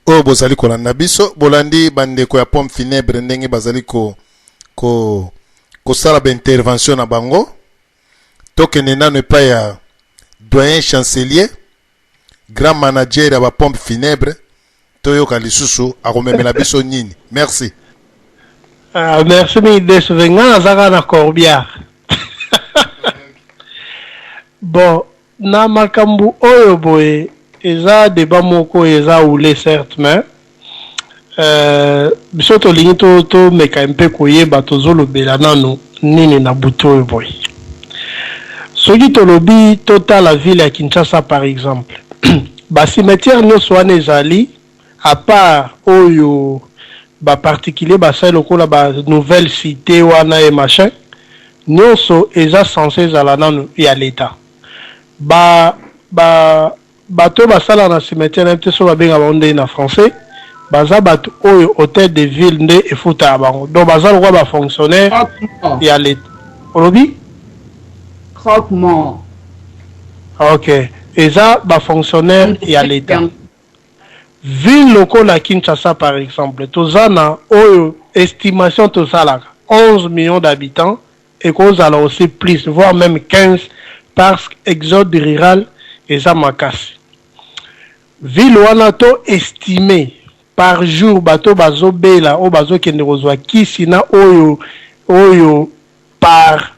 S2: oyo bozali kolanda biso. Bolandi ba ndeko ya pompe funèbre ndenge bazali ko ko kosala ba intervention na bango. Tokende nano epai ya doyen chancelier, grand manager ya ba pompe funèbre, toyoka lisusu akomemela biso nini. Merci.
S1: Ah, merci mingi DSV. Nga naza kaka na Corbière. Bon, na makambo oyo boye eza debat moko eza houleux certes, mais euh, biso tolingi to tomeka mpe koyeba tozolobela nanu nini na butu oyo boye. Soki tolobi totala ville ya Kinshasa par exemple, ba cimetière nionso wana ezali à part oyo ba particulier basali lokola ba nouvelle cite wana et machin, nionso eza cense ezala nanu ya l'etat. Ba ba bato oyo basalaka na cimetière nayebi te soki babengaka bango ndenge na français, baza bato oyo hotel de ville nde efutaka bango, donc baza lokola ba fonctionnaire ya l'etat. Olobi?
S5: Croque mort.
S1: Ok, eza ba fonctionnaire ya l'etat. Ville lokola Kinshasa par exemple, toza na oyo estimation tosalaka 11 millions d'habitants, ekozala aussi plus voire meme 15 parce exode rural eza makasi. Ville wana to estimer par jour bato bazo bela oyo bazo kende kozwa kisi na oyo oyo par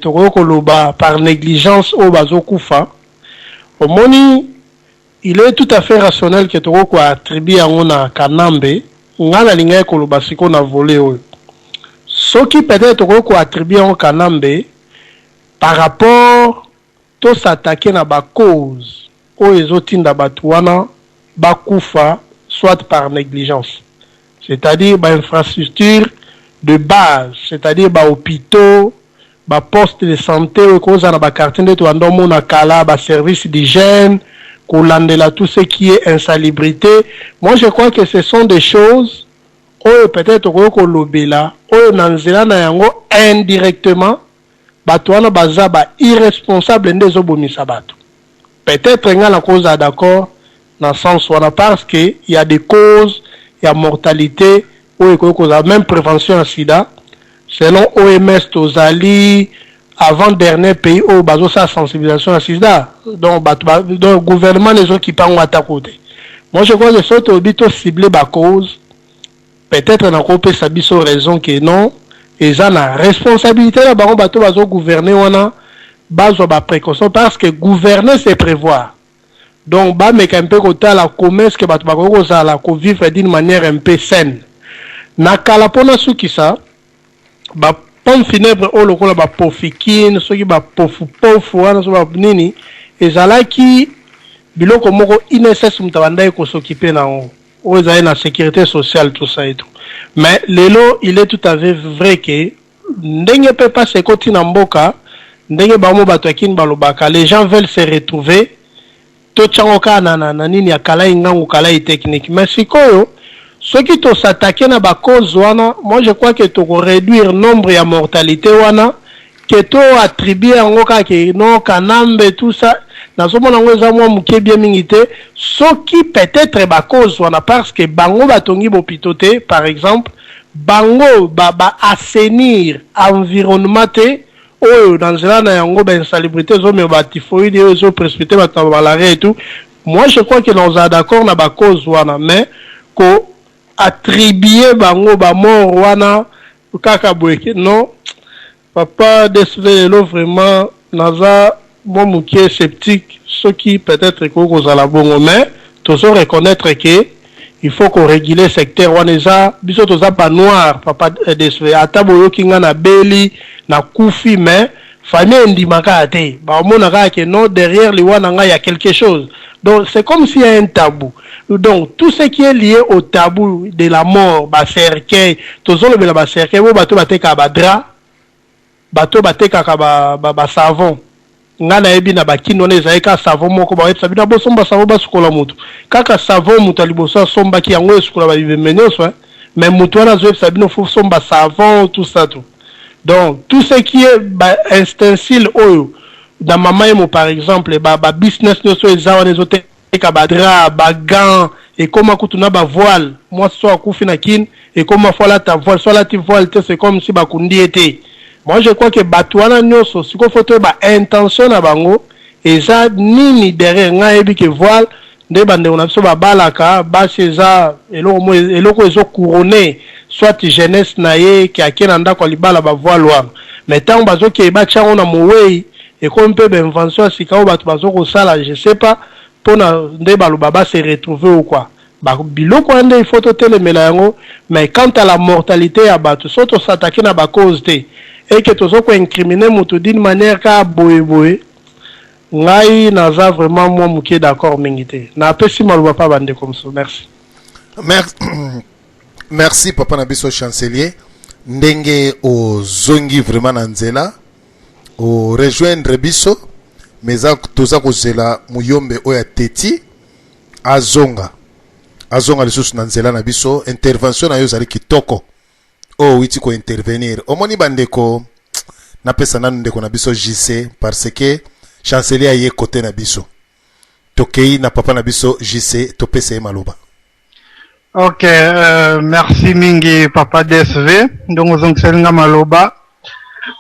S1: tokoki koloba par negligence oyo bazo kufa, omoni il est tout à fait rationnel que tokoki ko attribuer yango na Kanambe, nga nalingaki koloba sikoyo na volet oyo soki peut-etre tokoki ko attribuer yango Kanambe par rapport to s'attaquer na ba causes oyo ezo tinda batu wana ba kufa soit par negligence c'est à dire ba infrastructures de base c'est à dire ba hopitaux, ba postes de sante oyo ekozala na ba quartiers nde tobanda omona kala, ba services d'hygiène, kolandela tout ce qui est insalubrite. Moi je crois que ce sont des choses oyo peut-etre tokoki kolobela oyo na nzela na yango indirectement bato wana baza ba irresponsable nde ezobomisa bato. Peut-etre nga nakozala d'accord na sens wana parce que il ya des causes ya mortalite oyo ekoki kozala meme prevention ya sida selon OMS tozali avant dernier pays oyo bazosala sensibilisation ya sida donc bato ba, donc gouvernement ezokipa yango ata ko te. Moi je crois que soki tolobi to cibler ba causes peut-etre nakopesa biso raison que non eza na responsabilité na bango bato bazo gouverner wana bazwa ba précaution parce que gouverner c'est prévoir. Donc bameka un peu kotala comment est-ce que bato bakoki kozala ko vivre d'une manière un peu saine. Na kala mpo nasukisa ba pompe funèbre oyo lokola ba pofikine soki ba pofupofu wana soki ba nini ezalaki biloko moko INSS moto abandaki ko s'occuper na yango oyo ezali na sécurité sociale tout ça et tout. Mais lelo il est tout à fait vrai que ndenge pe pasi ekoti na mboka, ndenge bango bato ya kin balobaka les gens veulent se retrouver, totia yango kaka na, na, na nini ya kalayi ngangu kalayi technique. Mais sikoyo soki to s'attaquer na ba causes wana, moi je crois que toko reduire nombre ya mortalite wana que to attribuer yango kaka ke non Kanambe tout ça, nazomona yango eza mwa muke bien mingi te, soki peut-etre ba causes wana parce que bango batongi bopito te par exemple, Bango ba ba assainir environnement te oyo na nzela na yango ba insalubrite ezo mema ba typhoïde oyo ezo precipiter batu na ba malaria et tout. Moi je crois que nakozala d'accord na ba causes wana mais ko attribuer bango ba morts wana kaka boye que non. Papa DSV lelo vraiment naza mwa mukie sceptique soki peut etre ekoki kozala bongo mais tozo reconnaitre que il faut ko reguler secteur wana eza biso toza ba noir papa DSV ata boyoki nga na beli na kufi mais famille endima kaka te ba mona kaka que non derrière liwa na nga ya quelque chose donc c'est comme s'il y a un tabou donc tout ce qui est lié au tabou de la mort ba cercueil tozolobela ba cercueil bo bato batekaka ba drap bato batekaka ba, ba, ba savon. Ngai nayebi na ba kin wana ezalaki kaka savon moko bayebisa bino bosomba savon basukola mutu kaka savon mutu ya liboso asombaki yango esukola ba bibembe nionso hein mais mutu wana azoyebisa bino faut somba savon tout ça tout donc tout ce qui est ba instencile oyo na mama yemo par exemple ba ba business nionso eza wana ezote teka ba drap ba gants ekoma kutu na ba voile mwasi soki akufi na kin ekoma faut alata voile soki alati voile te c'est comme si bakundi ye te moi je crois que batu wana nioso sikoyo faut toyeba intention na bango eza nini derrière ngai nayebi que voile nde ba ndeko na biso babalaka basi eza eloko mo eloko ezo couronner soit jeunesse na ye ke ake na ndako ya libala ba voile wana mais tango bazokeye batia yango na moweyi Ekomi pe ba invention ya sika oyo batu bazo kosala je sais pas pona nde baloba ba se retrouver ou quoi. Ba biloko wana nde il faut totelemela yango mais quant à la mortalite ya batu soki to s'attaquer na ba causes te et que tozo ko incriminer mutu d'une manière kaka boye boye ngai naza vraiment mua muke d'accord mingi te. Napesi maloba pa ba ndeko mosusu. Merci.
S2: Merci papa na biso chancelier ndenge ozongi vraiment na nzela. O rejoindre biso mais eza toza kozela muyombe oyo ya teti azonga azonga lisusu na nzela na biso. Intervention na yo ezali kitoko oyo owiti ko intervenir. Omoni bandeko, napesa nanu ndeko na biso JC parce que chancelier aye kote na biso. Tokei na papa na biso JC, topesa ye maloba.
S3: Ok, euh, merci mingi papa DSV ndongo ozongiseli nga maloba.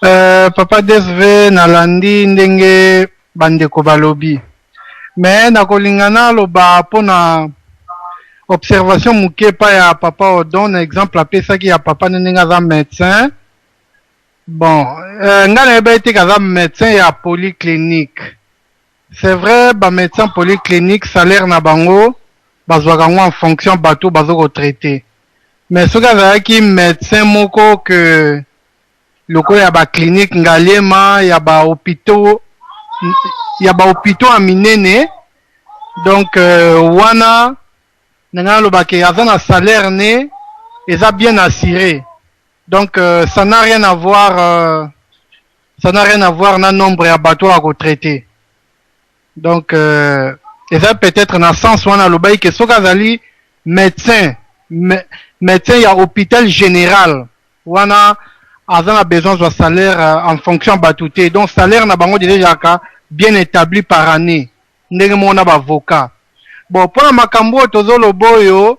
S3: Euh, papa DSV nalandi ndenge bandeko balobi me nakolinga naloba mpona observation moke epai ya papa Odon na exemple apesaki ya papa nde ndenge aza médecin. Bon, euh, nga nayebaki te aza médecin ya polyclinique. C'est vrai ba medecins polyclinique salaire na bango bazuaka yango en fonction batu oyo bazo ko traiter mais soki azalaki medecin moko que lokola ya ba clinique Ngaliema ya ba hopitaux ya ba hopitaux ya minene donc euh, wana na ngai naloba ke aza na salaire ne eza bien assuré donc euh, ça n'a rien à voir euh, ça n'a rien à voir na nombre ya bato oyo ako traiter donc euh, eza peut-être na sens wana alobaki ke soki azali médecin médecin ya hôpital général wana aza na besoin azwa salaire euh, en fonction ya bato te donc salaire na bango deja ezalaka bien établi par année ndenge moko na bavocat bon mpo na makambo oyo tozoloba oyo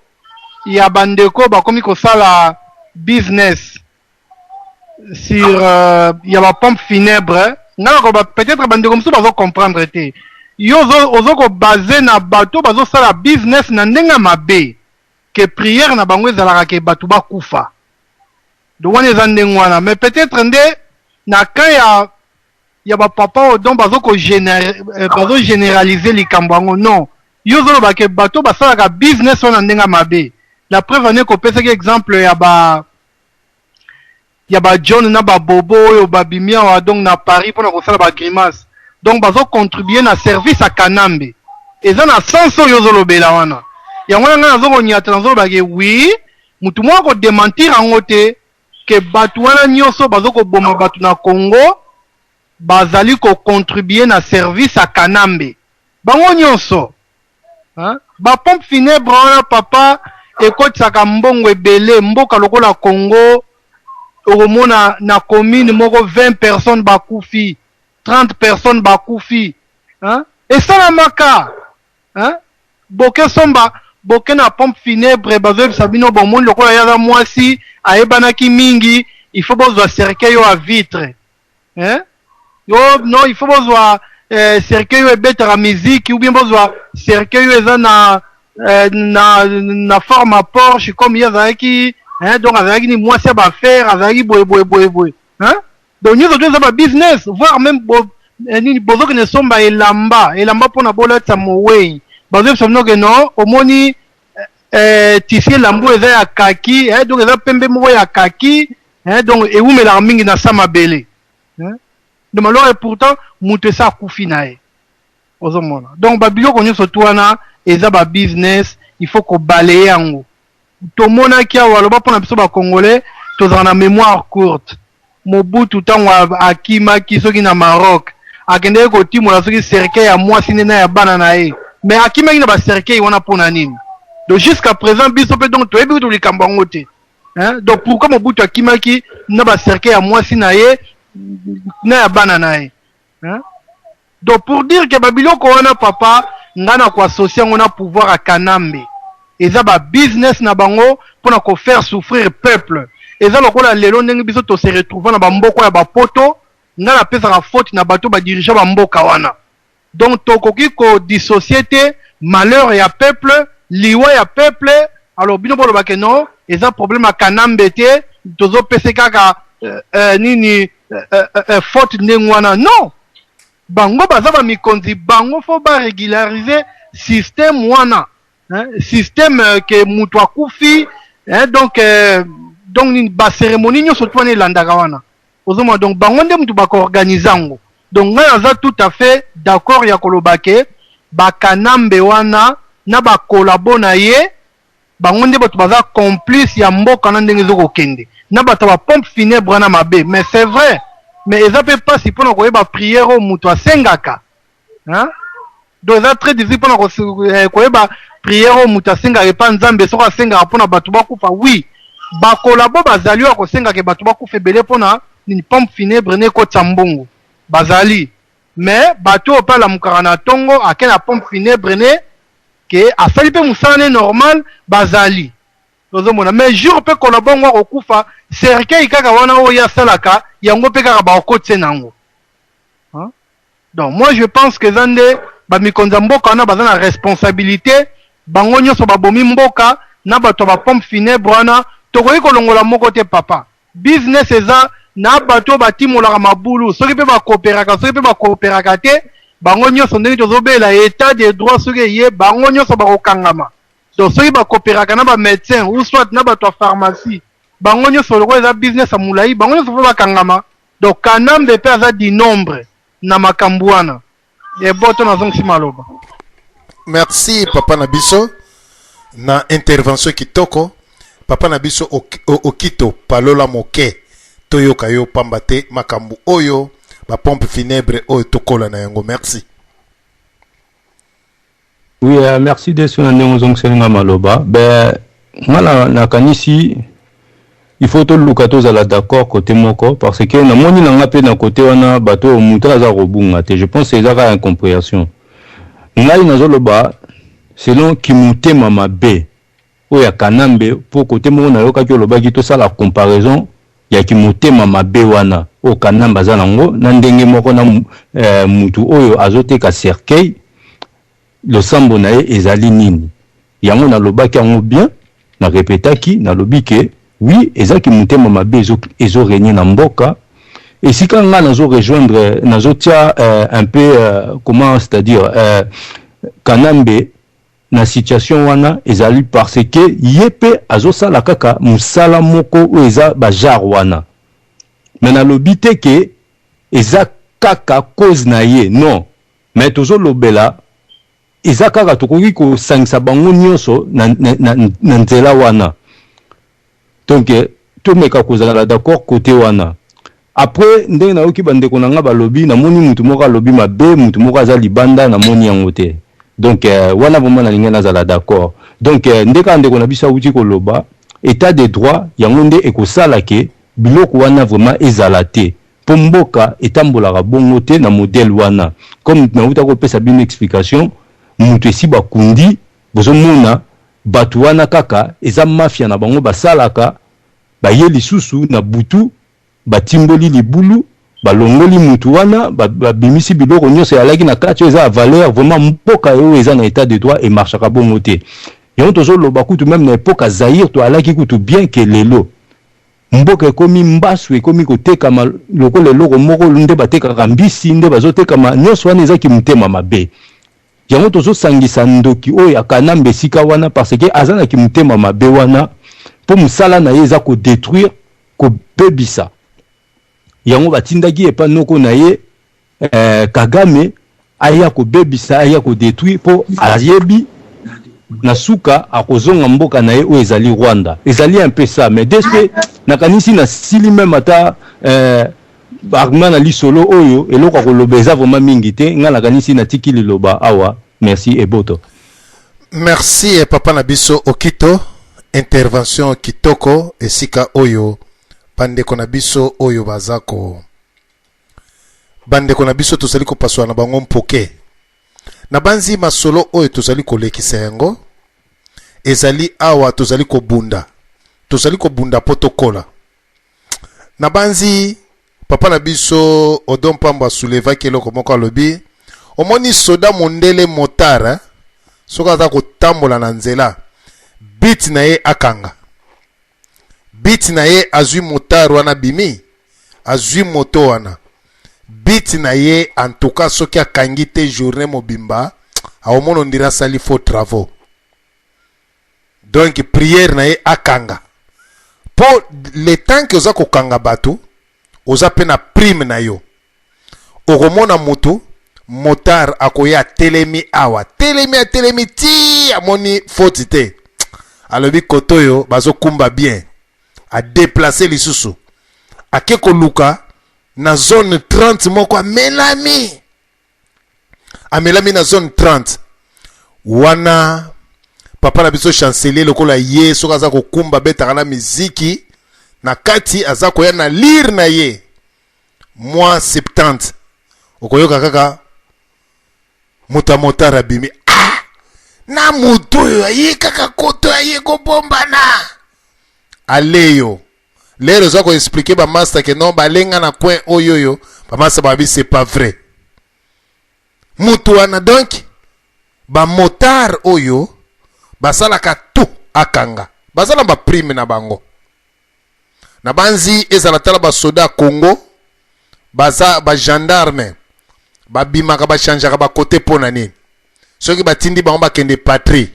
S3: ya bandeko bakomi kosala business sur euh, ya ba pompe funèbre nga nakoba peut-être bandeko mosusu bazo comprendre te yo ozo kobase na bato bazosala business na ndenge ya mabe ke prière na bango ezalaka ke bato bakufa donc wana eza ndenge wana mais peut-être nde na camp ya ya ba papa oyo donc bazo ko euh, bazo généraliser likambo yango non yo ozoloba ke bato basalaka business wana ndenge ya mabe la preuve ane kopesaki exemple ya ba ya ba John na ba Bobo oyo babimi awa donc na Paris pona kosala ba grimace donc bazo contribuer na service ya Kanambe eza na sens oyo ozolobela wana yango wana ngai nazo konyata nazoloba ke oui mutu moko ako dementir yango te ke bato wana nyonso bazo koboma bato na Congo bazali ko contribuer na service ya Kanambe bango nyonso Hein? Ba pompe funèbre wana papa ekotisaka mbongo ebele mboka lokola Congo okomona na commune moko 20 personnes bakufi 30 personnes bakufi hein? Esalamaka hein? Boke somba boke na pompe funèbre bazoyebisa bino bomoni lokola ye aza mwasi ayebanaki mingi il faut bozwa cercueil oyo ya vitre hein yo non il faut bozwa eh, cercueil oyo ebetaka musique ou bien bozwa cercueil oyo eza na eh, na na forme ya Porsche comme ye azalaki hein donc azalaki ni mwasi ya bafaire azalaki boye boye boye boye hein donc nyonso to eza ba business voire même bo, eh, nini bozokende somba elamba elamba mpona bolatisa mowei bazoyebisa bino ke non omoni eh, tisi elamba oyo eza ya kaki eh, donc eza pembe moko ya kaki eh, donc ewumelaka mingi na sa mabele eh? Donc alors et pourtant moto esi akufi na ye ozomona donc babiloko nyonso tu wana eza ba business il faut kobalaye yango tomonaki awa aloba mpona biso bacongolais tozala na mémoire courte mobutu ntango akimaki soki na maroc Akendeki kotimola soki cercueil ya mwasi nde na ya bana na ye, mais akimaki na ba cercueil wana pona nini? Donc jusqu'à present biso pe donc toyebi kutu likambo yango te, hein? Donc pourquoi Mobutu akimaki na ba cercueil ya mwasi na ye na ya bana na ye, hein? Donc pour dire que ba biloko wana papa, nga na ko associer yango na pouvoir ya Kanambe, eza ba business na bango pona ko faire souffrir peuple. Eza lokola lelo ndenge biso to se retrouva na ba mboko ya ba poto. Nga na pesaka faute na bato ba dirigeant ba mboka wana. Donc tokoki ko dissocier te malheur ya peuple, liwa ya peuple. Alors bino boloba ke non, eza problème ya Kanambe te, tozo pese kaka nini faute ndenge wana. Non, bango baza ba mikonzi, bango faut ba regulariser système wana, hein, système ke mutu akufi, hein, donc nini ba cérémonie nyonso tu wana elandaka wana. Ozomona, donc bango nde mutu bako organiser yango. Donc ngai naza tout à fait d'accord ya koloba ke ba Kanambe wana na ba collabo na ye, bango nde bato baza complice ya mboka na ndenge ezo kokende na bato ya ba pompe funèbre wana mabe. Mais c'est vrai, mais eza pe pasi pona koyeba prière oyo mutu asengaka, hein? Donc eza très difficile pona koyeba prière oyo mutu asengaka epa Nzambe. Soki asengaka pona bato bakufa, oui, bakolabo bazali oyo akosengaka bato bakufa ebele pona nini? Pompe funèbre ne ekotisa mbongo, bazali. Mais bato oyo mpe alamukaka na ntongo ake na pompe funèbre ne ke asali mpe mosala ne normal, bazali, ozomona. Mais jour mpe kolabo yango akokufa, cercueil kaka wana oyo ye asalaka yango mpe kaka bakokotise nango, hein? Donc moi je pense que eza nde bamikonzi ya mboka wana baza na responsabilité, bango nyonso babomi mboka na bato ya bapompe funèbre wana. Tokoki kolongola moko te papa. Business eza na bato oyo batimolaka mabulu, soki mpe bakoperaka, soki mpe bakoperaka te, bango nyonso ndenge tozobela état de droit, soki eye bango nyonso bakokangama. Donc soki bakoperaka na bamédecin ou soit na bato ya pharmacie, bango nyonso, lokola eza business ya molai, bango nyonso mpo bakangama. Donc Kanambe mpe aza du nombre na makambo wana. Eboto, nazongisi maloba.
S2: Merci papa na biso na intervention kitoko. Papa na biso Okito Palola moke, toyoka yo, pamba te makambo oyo bapompe funèbre oyo tokola na yango. Merci.
S4: Oui, merci deso na ndenge ozongiseli nga maloba. Be nga nakanisi il faut toluka tozala d'accord côté moko, parce que namoni na nga mpe na côté wana bato oyo moto aza kobunga te. Je pense eza kaka incompréhension. Ngai nazoloba selon kimotema mabe oyo ya Kanambe, mpo côté moko nayokaki olobaki tosala comparaison ya kimotema mabe wana oyo Kanambe aza nango na ndenge moko na mutu oyo azoteka cercueil, losambo na ye ezali nini. Yango nalobaki yango bien, na répétaki, nalobi ke oui, ezaki motema mabe ezorégner na mboka. Esika nga nazo rejoindre, nazotia un peu comment, c'est-à-dire Kanambe na situation wana ezali parce que ye mpe azosala kaka mosala moko oyo eza bagenre wana. Mais nalobi te ke eza kaka cause na ye, non, mais tozolobela eza kaka tokoki kosangisa bango nyonso na nzela wana. Donc tomeka kozala d'accord côté wana. Après, ndenge nayoki bandeko na nga balobi, namoni mutu moko alobi mabe, mutu moko aza libanda, namoni yango te. Donc wana vraiment nalingi nazala d'accord. Donc nde kaka ndeko na biso awuti koloba, état de droit yango nde ekosala ke biloko wana vraiment ezala te, mpo mboka etambolaka bongo te na modèle wana. Comme nauta kopesa bino explication, mutu esi bakundi, bozomona bato wana kaka eza mafia na bango basalaka, baye lisusu na butu, batimboli libulu, balongoli mutu wana, babimisi biloko nyonso eyalaki na kati oyo eza ya valeur. Vraiment, mboka oyo eza na état de droit emarchaka bongo te. Yango tozoloba kutu même na époque ya Zaire toalaki kutu bien ke lelo mboka ekomi mbasu, ekomi kotekama lokola eloko moko nde batekaka mbisi, nde bazotekama nyonso wana. Ezaki motema mabe. Yango tozosangisa ndoki oyo ya Kanambe esika wana, parce que aza na kimotema mabe wana, mpo mosala na ye eza kodétruire, kobebisa. Yango batindaki epa noko na ye Kagame aya kobebisa, aya kodétruire, mpo ayebi na suka akozonga mboka na ye oyo ezali Rwanda. Ezali un peu ça. Mais DSP, nakanisi nasili même ata. Argument na lisolo oyo, eloko ya koloba eza vraiment mingi te. Ngai nakanisi natiki liloba awa. Merci eboto.
S2: Merci eh, papa na biso Okito, intervention kitoko esika oyo bandeko na biso oyo baza ko bandeko na biso tozali kopaswa na bango mpoke. Nabanzi masolo oyo tozali kolekisa yango ezali awa tozali kobunda, tozali kobunda mpo tokola. Nabanzi papa na biso Odon Mpambo asoulevaki eloko moko, alobi omoni soda mondele motard eh? Soki aza kotambola na nzela bit na ye akanga bit na ye, azwi motard wana bimi, azwi moto wana bit na ye, en tout cas soki akangi te journée mobimba aomona ondire asali faux travaux. Donc prière na ye akanga po le temps que oza kokanga bato oza pe na prime na yo. Okomona mutu motard akoya atelemi awa, telemi atelemi ti amoni faute te, alobi kote oyo bazokumba bien, adeplace lisusu ake koluka na zone 30 moko amelami, amelami na zone 30 wana. Papa na biso chancelier lokola ye soki aza kokumba abetaka na miziki na kati, aza koya na lire na ye mwa 70, okoyoka kaka moto ya motard abimi, ah na moto oyo aye kaka koto aye kobombana aleyo lero oza koexplike bamasta ke non balenga na coin oyo oyo bamasta babi c'est pas vrai mutu wana. Donc bamotard oyo basalaka tout akanga, baza na baprime na bango. Na banzi ezala tala basoda ya Congo baza bagendarme babimaka bachangeaka bakote mpo na nini? Soki batindi bango bakende patrie,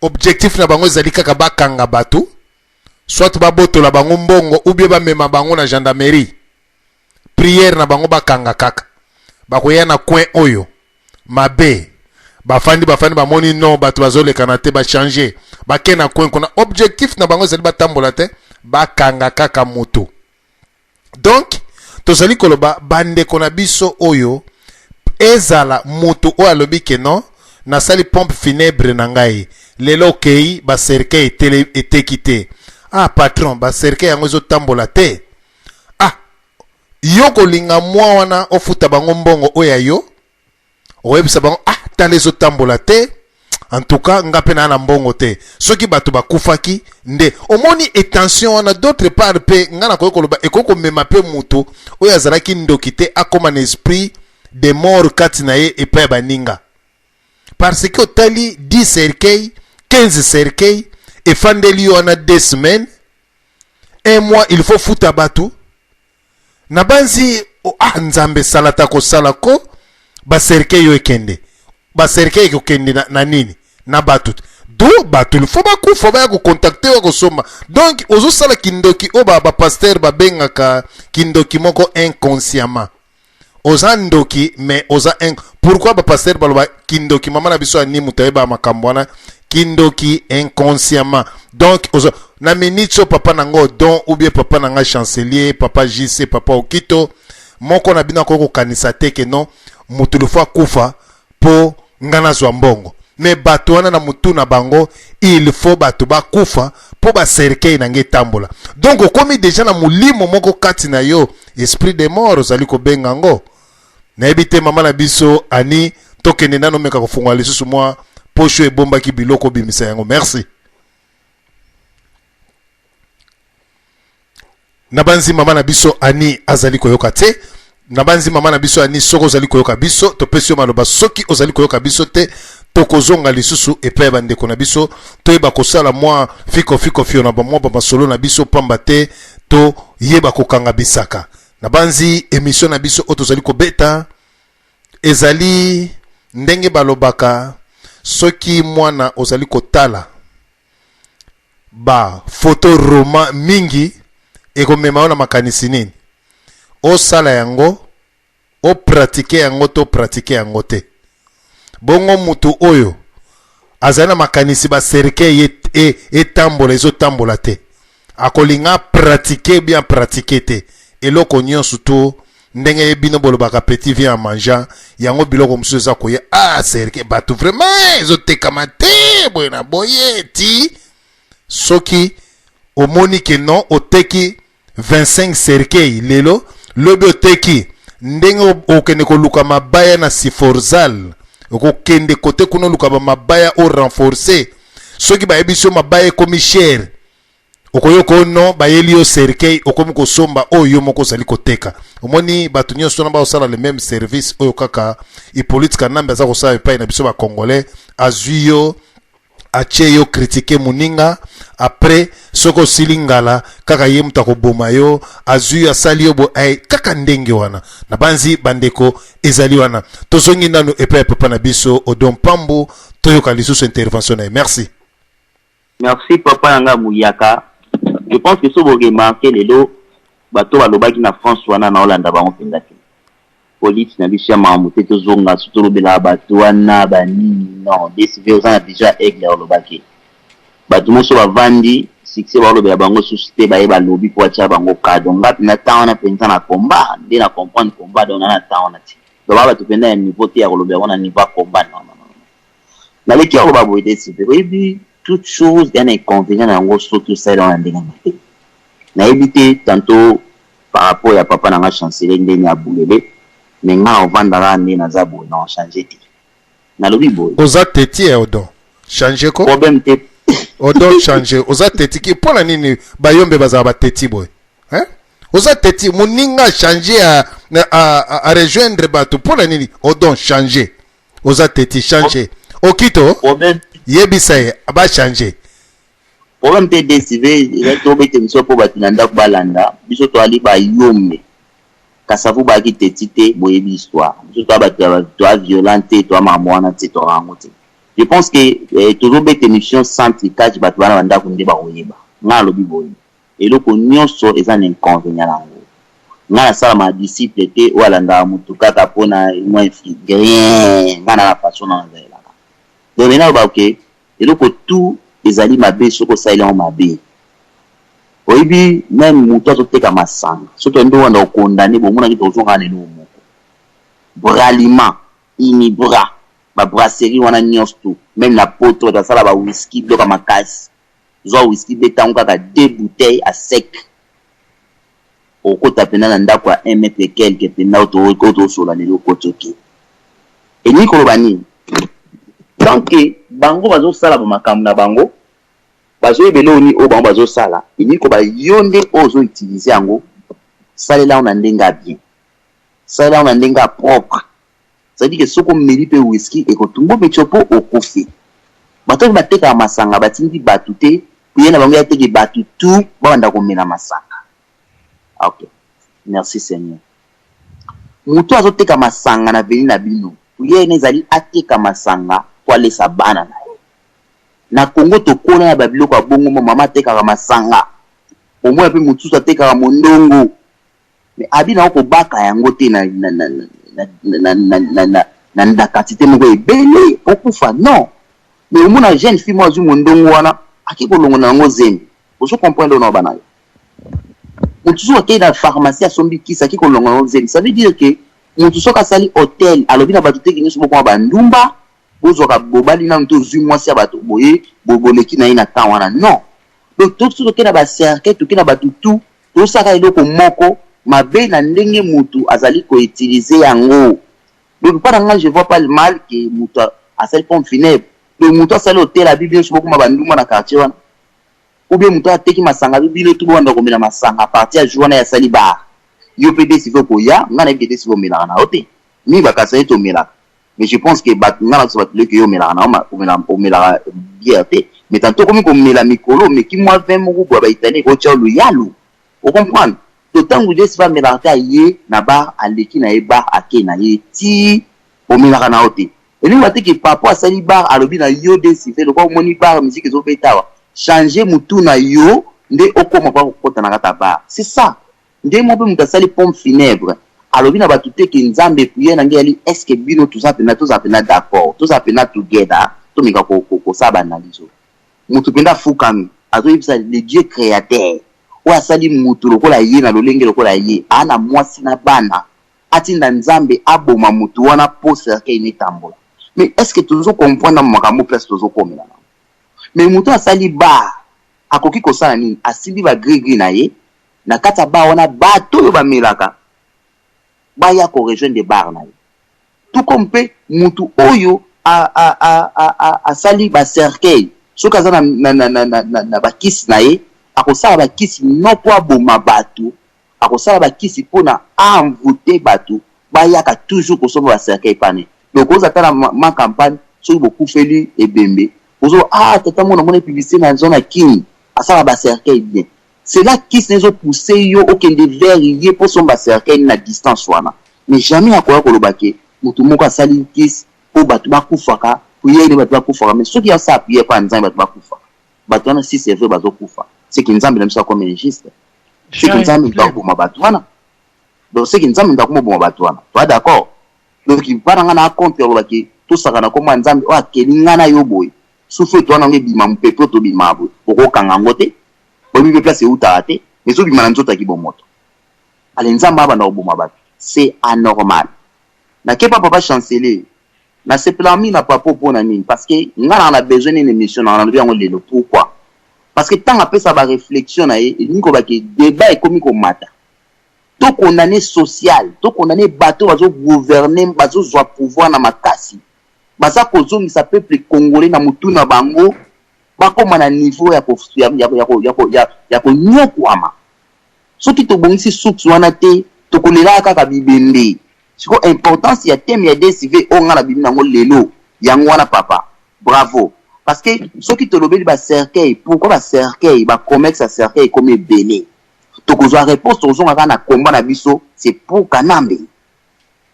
S2: objectif na bango ezali kaka bakanga bato, soit babotola bango mbongo ou bien bamema bango na gendarmerie. Prière na bango bakanga kaka, bakoya na coin oyo mabe bafandi, bafandi bamoni non bato bazolekana te, bachange bake na coin kuna. Objectif na bango ezali batambola te, bakanga kaka moto. Donc tozali koloba bandeko na biso oyo ezala moto oyo alobi ke non nasali pompe funèbre na ngai lelo, okei bacercueil eteki te, ah patron bacercueil yango ezotambola te, ah yo kolinga mwa wana ofuta bango mbongo oyo ya yo, okoyebisa bango ah tala ezotambola te, en tout cas nga mpe naa na mbongo te. Soki bato bakufaki nde omoni etension wana. D'autre part mpe nga nakoki koloba ekoki komema mpe moto oyo azalaki ndoki te akóma na esprit de mort kati na ye epai ya baninga, parce que otali 10 cercueil, 15 cercueil efandeli yo wana 2 semaines, un mois, il faut futa bato. Na banzi oh, ah nzambe salata kosala ko bacercueil yo ekende, bacercueil ekokende na, na nini na bato do bato il faut bakufa baya kocontacte oyo kosomba. Donc ozosala kindoki oyo bapasteur ba babengaka kindoki moko inconsciemment. Oza ndoki mais oza un pourquoi bapasteur baloba kindoki? Mama na biso ani moto ayeba makambo wana, kindoki inconsciemment. Donc oza na minute oyo papa na ngo don ou bien papa na nga chancelier, papa JC, papa Okito, moko na bino akoki kokanisa te ke non moto lofo akufa mpo nga nazwa mbongo. Me bato wana na mutu na bango il faut bato bakufa mpo bacercueil na ngai etambola. Donc okomi deja na molimo moko kati na yo, esprit de mort ozali kobenga yango. Nayebi te mama na biso ani tokende nano meka kofungola lisusu mwa posho ebombaki biloko obimisa yango. Merci. Nabanzi mama na biso Ani azali koyoka te. Nabanzi mama na biso Ani, soki ozali koyoka biso topesi yo maloba, soki ozali koyoka biso te tokozonga lisusu epai ya bandeko na biso, toyeba kosala mwa fiko fiko fio na bamwa bamasolo na biso pamba te toyeba kokanga bisaka. Nabanzi emission na biso oyo tozali kobeta ezali ndenge balobaka soki mwana ozali kotala ba photo roman mingi ekomema yo na makanisi nini, osala yango, opratike yango to pratike yango te. Bongo mutu oyo azali na makanisi ba cercueil etambola ezotambola te, akolinga pratike bien pratike te. Eloko nyonso to ndenge bino bolobaka petit vient en mangeant, yango biloko mosusu eza koya. Ah, cercueil bato vraiment ezotekama te boye na boye ti soki omoni ke non, oteki 25 cercueil lelo, lobi oteki ndenge okende koluka mabaya na Siforzal, okokende kote kuna oluka bamabaya o renforcer. Soki bayebi so mabaya ekomi cher, okoyoka o non, bayeli yo cercueil, okomi kosomba oyo yo moko ozali koteka. Omoni bato nyonso wana bakosala le même service oyo kaka Hippolyte Kanambe aza kosala epai na biso bacongolais. Azwi yo, atie yo critique moninga, après soki osili ngala, kaka ye moto akoboma yo. Azwi yo, asali yo bo ay, kaka ndenge wana. Na banzi bandeko ezali wana. Tozongi nanu epai ya papa na biso Odon Pambu, toyoka lisusu intervention na ye. Merci.
S6: Merci, papa na nga Muyaka. Je pense que so boremarquer, lelo bato balobaki na France wana, na olanda bango mpenza te. Polise na biso ya makambo te, tozonga so tolobelaka bato wana banini. Non, DCV oza na vision ya aigle. Olobaki bato moso bavandi succès, baolobela bango susu te. Baye balobi mpo atia bango kado. Nga mpenza temps wana mpenza na combat nde na comprendre combat. Donc na na temps wana ti donc baa bato mpenza ya niveau te ya kolobela yango na niveau ya combat. Non, non, non, naleki ya koloba boye. DCV, oyebi, toute chose ya na inconvénient na yango. Soki osali yango na ndenge mabe, nayebi te. Tantôt par rapport ya papa na nga chancelier, ndenge abulele, mais nga na ovandaka nde naza boye, na ochange te. Nalobi boye.
S2: Oza teti ya Odon, change ko.
S6: Problème te.
S2: Odon, change. Oza teti ki mpo na nini? Bayombe bazala bateti boye, hein? Oza teti, moninga change a rejoindre bato mpo na nini? Odon, change. Oza teti, change. Okito.
S6: Problème.
S2: Yebisa ye bachange.
S6: Problème te. DCV ezali tobete biso mpo bato na ndako balanda biso. Toali bayombe Kasavu, bayaki teti te. Boyebi histoire. Biso toa bato, toa violent te, toa makambo wana te, toaka yango te. Je pense que tozobeta émission sans tricage. Bato bana bandako nde bakoyeba. Ngai alobi boye, eloko nyonso eza na inconvénient na yango. Ngai nasalamaka disciple te oyo alandaka motu kaka mpona mwa rien. Ngai na na façon na nazalelaka. Donc maintenant aloba ke eloko tout ezali mabe soki osaleli yango mabe. Oyebi, même motu azoteka masanga, soki oyebi wanda okondane, bomonaki tozonga na eloko moko. Bralima, Unibra, babrasserie wana nyonso tu, même na Poto bato basala bawiski, biloko ya makasi. Zwa whisky, betango kaka deux bouteilles à sec, okota mpena na ndako ya 1 mètre quelque mpena oyo tosola lelo, okoti, oke. Elingi koloba nini? Tant que bango bazosala bamakambo na bango, bazoyeba eloko nini oyo bango bazosala. Elingi koba yo nde oyo ozoutiliser yango, salela yango na ndenge ya bien, salela yango na ndenge ya propre. C'est-à-dire que soki omeli mpe whisky, ekotumba ometi mpo okufi. Bato oyo batekaka masanga batindi bato te ye na bango ya teke bato tu babanda komela masanga. Ok, merci Seigneur. Moto azoteka masanga na veni na bino, ye ene ezali ateka masanga po alesa bana na ye. Na Congo tokola na babiloko ya bongo. Mo mama atekaka masanga, omona mpe mosusu atekaka mondongo, mais abi na kobaka yango te na ndakati te moko ebele okufa. Non, mais omona jeune fille mo azwi mondongo wana, ake kolongola yango zemi. Ozo comprendre oyo na bana yo? Motu soki akei na pharmacie, asombi kisi, ake kolongola yango zemi. Ça veut dire que motu soki asali hotel, alobi na bato teki nyonso bokoma bandumba, bozwaka bobali nanu te, ozwi mwasi ya bato boye, boleki na ye na temps wana. Non, donc soki tokei na bacercueil, tokei na bato tout, tosaka eloko moko mabe na ndenge motu azali koutiliser yango. Donc mpa na ngai, je vois pas le mal ke moto asali pompe funèbre. Donc moto asali hotel, abi bino nyonso bokoma bandumba na quartier wana, ou bien moto ateki masanga, abi bino tu bobanda komela masanga à partir ya jour wana. Asali bar, yo mpe Desive okoya. Ngai nayebi ke Desive omelaka na yo te mingi, bakasa ye tomelaka, mais je pense que bato ngai na biso bato leki yo omelaka na yo, omelaka bière te, mais tantôt okomi komela mikolo, omeki mwa vin moko boya, baitalien ekotya loyalu, ocomprendre. To ntango Desive amelaka te, aye na bar, aleki na ye bar, ake na ye ti omelaka na yo te. Elingi ba te ke papa asali bar, alobi na yo Desive, lokwa omoni bar, musique ezobeta awa, change mutu na yo nde okóma mpa kokɔta na kati ya bar. C'est ça nde mo mpe moto asali pompe funèbre, alobi na bato te ke Nzambe, prière na ngai yali est ce que bino toza mpena, tozala mpena d'accord, tozala mpena together, tomeka kosala baanalyse oyo. Moto mpenza afukami, azoyebisa le Dieu créateur. Oyo asali mutu lokola ye na lolenge lokola ye, aa na mwasi na bana, atinda Nzambe aboma mutu wana po cercueil ne etambola. Mais est ce que tozo comprendre makambo place tozo komela nango? Mais mutu oyo asali bar akoki kosala nini? Asimbi ba gris gris na ye na kati ya bar wana, batu oyo bamelaka baya ko rejoindre bar na ye. Tout comme pe mutu oyo a a a a a asali ba cercueil soki aza na na na na na na, na ba kisi na ye akosala ba kisi non po aboma batu, akosala ba kisi pona a envouter batu bayaka toujours kosomba ba cercueil epa na ye. Donc oza ata na ma campagne soki bokufeli ebembe ozo ah tata moko namoni publicite na zone ya kin asala ba cercueil bien cela kisi naye ezo pousser yo okende vers ye po osomba cercueil na distance wana. Mais jamais akoya koloba ke mutu moko asali kisi po batu bakufaka, prière nde batu bakufaka mais soki asala prière pona nzambe batu bakufaka batu wana si c'est vrai bazo kufa c'est que nzambe na biso akomi injuste, c'est que nzambe mutu akoboma batu wana, donc c'est que nzambe mutu akomi koboma batu wana, toza d'accord? Donc epa na nga na contre koloba ke tosakana kombo ya nzambe oyo akeli nga na yo boye, souffle toza na yango ebima mupepe oyo tobimaka boye okokanga yango te, boyebi pe place ewutaka te mais ezobima na nzoto ya kibomoto. Ale nzambe abanda koboma batu c'est anormal. Na kepa papa chancelier na sepelaka mingi na papa oyo pona nini parce que nga naka na besoin nini emission nanga nalobi yango lelo pourquoi parce que tango apesa ba reflexion na ye elingi koloba ke debat ekomi komata to condamner social to condamner bato bazo gouverner bazo zwa pouvoir na makasi baza kozongisa peuple congolais na mutu na bango bakoma na niveau ya ko ya ya ya ya ya konyokwama. Soki tobongisi source wana te, tokolelaka kaka bibembe. Sikoyo importance ya thème ya DSV oyo nga nabimi nango lelo, yango wana papa. Bravo. Parce que soki tolobeli ba cercueils, pourquoi ba cercueils, ba commerce ya cercueil ekomi ebele? Tokozwa reponse, tokozonga kaka na combat na biso, c'est pour Kanambe.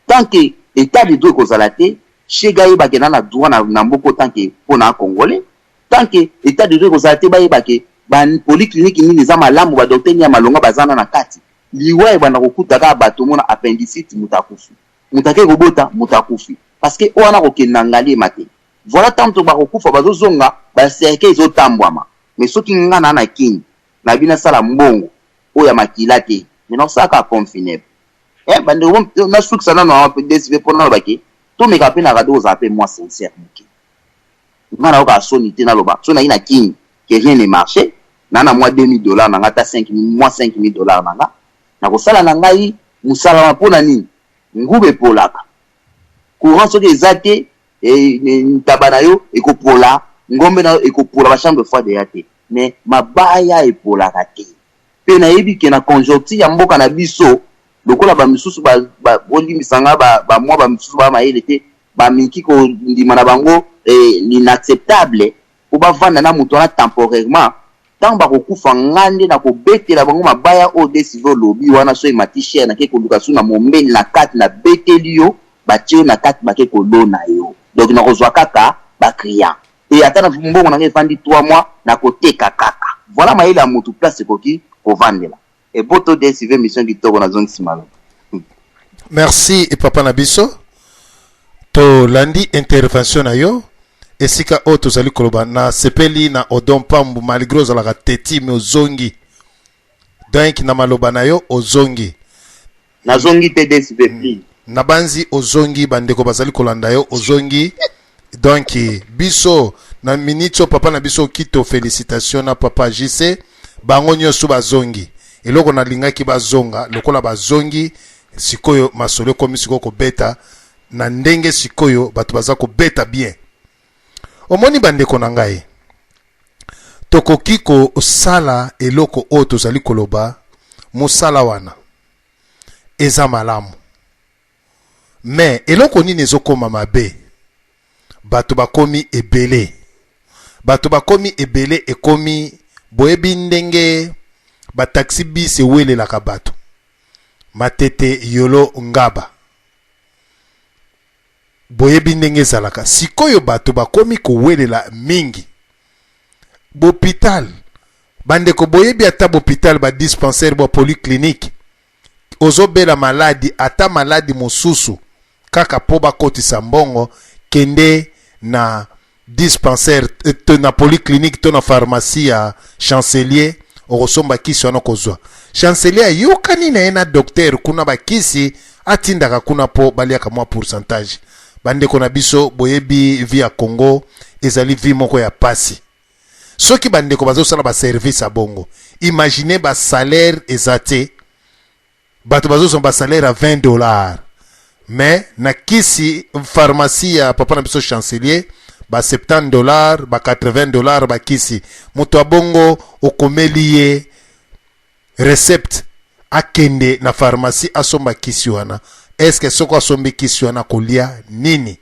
S6: Tant que etat de droit ekozala te, Shege ayeba ke na na droit na, na mboka oyo tant que po na congolais. Tant que etat de droit ekozala te bayeba ke ba polyclinique nini eza malamu ba docteur nini ya malonga baza na na kati. Liwa ebanda kokuta kaka batu omona appendicite mutu akufi. Mutu ake kobota mutu akufi. Parce que oyo wana akokende na ngaliema te. Voilà tanto bakokufa bazozonga ba cercueil ezotambwama. Mais soki nga na na kin nayebi nasala mbongo oyo ya makila te mais nakosala kaka pompe funèbre. Eh bandeko nasukisa nanu awa pe DSV po naloba ke tomeka pe na radio kozala pe mwa sincère moke. Nga nayokaka soni te naloba soki naye na kin que rien ne marche na na mwa 2000 dollars na nga ata 5000 mwa 5000 dollars na nga nakosala na ngai musala wana pona nini nguba epolaka courant soki eza te ntaba na yo ekopola ngombe na yo ekopola ba chambre froide eya te mais mabaya epolaka te pe nayebi ke na conjoncture ya mboka na biso lokola ba misusu ba, ba bolimbisa nga ba, ba mwa ba misusu ba mayele te bamiki kondima na bango eh, l'inacceptable po bavanda na moto wana temporairement ntango bakokufa nga nde nakobetela bango mabaya oyo desive olobi wana so emati cher nake koluka su na mombeli na kati nabeteli yo batie yo na kati bake kolona yo donc nakozwa kaka ba client et ata na mbongo na nga evandi 3 mois nakoteka kaka voilà mayele ya motu place ekoki kovandela Eboto DSV mission kitoko nazongisi maloba.
S2: Merci papa na biso tolandi intervention na yo esika oyo tozali koloba na sepeli na odon pambu malgré ozalaka teti mais ozongi donc na maloba na yo ozongi
S6: Nazongi te DSV please.
S2: Nabanzi ozongi bandeko bazali kolanda yo ozongi donc biso na minute oyo papa na biso okito felicitation na papa JC bango nyonso bazongi eloko nalingaki bazonga lokola bazongi sikoyo masolo ekomi sikoyo kobeta na ndenge sikoyo bato baza kobeta bien omoni bandeko na ngai tokoki kosala eloko oyo tozali koloba mosala wana eza malamu mais eloko nini ezokoma mabe bato bakomi ebele bato bakomi ebele ekomi boyebi ndenge ba taxi bus ewelelaka bato matete yolo ngaba boyebi ndenge ezalaka sikoyo bato bakomi kowelela mingi bopital bandeko boyebi ata bopital ba dispensaire bwa polyclinique ozobela maladi ata maladi mosusu kaka mpo bakotisa mbongo kende na dispensaire eh, to na polyclinique to na pharmacie ya chancelier Okosomba kisi wana, okozwa. Chancelier ayokani na ye na docteur kuna, bakisi atindaka kuna mpo baliaka mwa pourcentage. Bandeko na biso, boyebi vie ya Congo ezali vie moko ya pasi. Soki bandeko bazosala baservice ya bongo, imagine basalaire eza te. Bato bazozwa basalaire ya 20 dollars, mais na kisi pharmacie ya papa na biso chancelier ba 70 dollars, ba 80 dollars bakisi. Moto abongo okomeli ye recept, akende na pharmacie asomba kisi wana. Eske soki asombi kisi wana, kolia nini?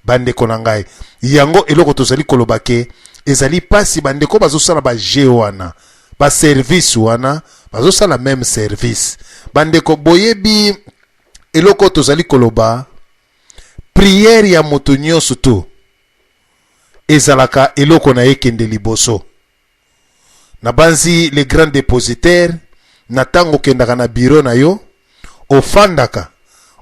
S2: Bandeko na ngai, yango eloko tozali koloba ke ezali mpasi. Bandeko bazosala baje wana, baservice wana, bazosala même service. Bandeko, boyebi eloko tozali koloba, prière ya moto nyonso to ezalaka eloko na ye kende liboso. Nabanzi le grand dépositaire, na ntango okendaka na bureau na yo, ofandaka,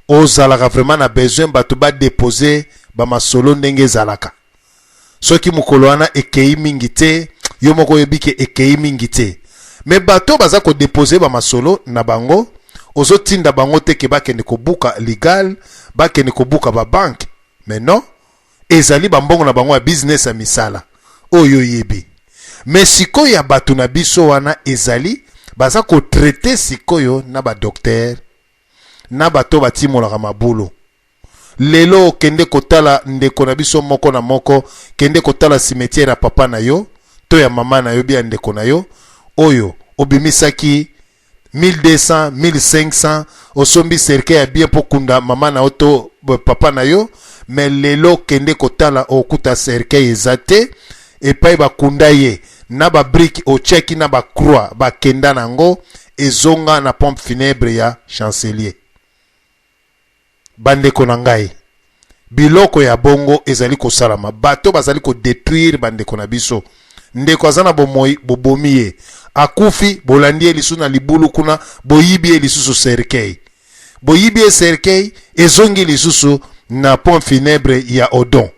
S2: ozalaka vraiment na besoin bato badepose bamasolo ndenge ezalaka. Soki mokolo wana ekei mingi te, yo moko oyebi ke ekei mingi te, me bato baza kodepose bamasolo na bango, ozotinda bango te ke bakende kobuka legal, bakende kobuka babanke. Mais non, ezali bambongo na bango ya business, ya misala oyo oyebi. Me sikoyo ya bato na biso wana ezali baza kotraite sikoyo na badocteur na bato batimolaka mabulu. Lelo okende kotala ndeko na biso moko na moko, kende kotala cimetière ya papa na yo to ya mama na yo, bia ndeko na yo oyo obimisaki 1200, 1500, osombi cercueil ya bien mpo kunda mama na yo to papa na yo. Me lelo kende kotala, okuta cercueil eza te epai bakunda ye, na babrique otiaki na bacroix bakenda nango, ezonga na pompe funèbre ya chancelier. Bandeko na ngai, biloko ya bongo ezali kosalama. Bato bazali kodétruire bandeko na biso. Ndeko aza na bomoi, bobomi ye, akufi, bolandi ye lisusu na libulu kuna, boyibi ye lisusu cercueil. Boyibi ye cercueil, ezongi lisusu na pompe funèbre ya Odon.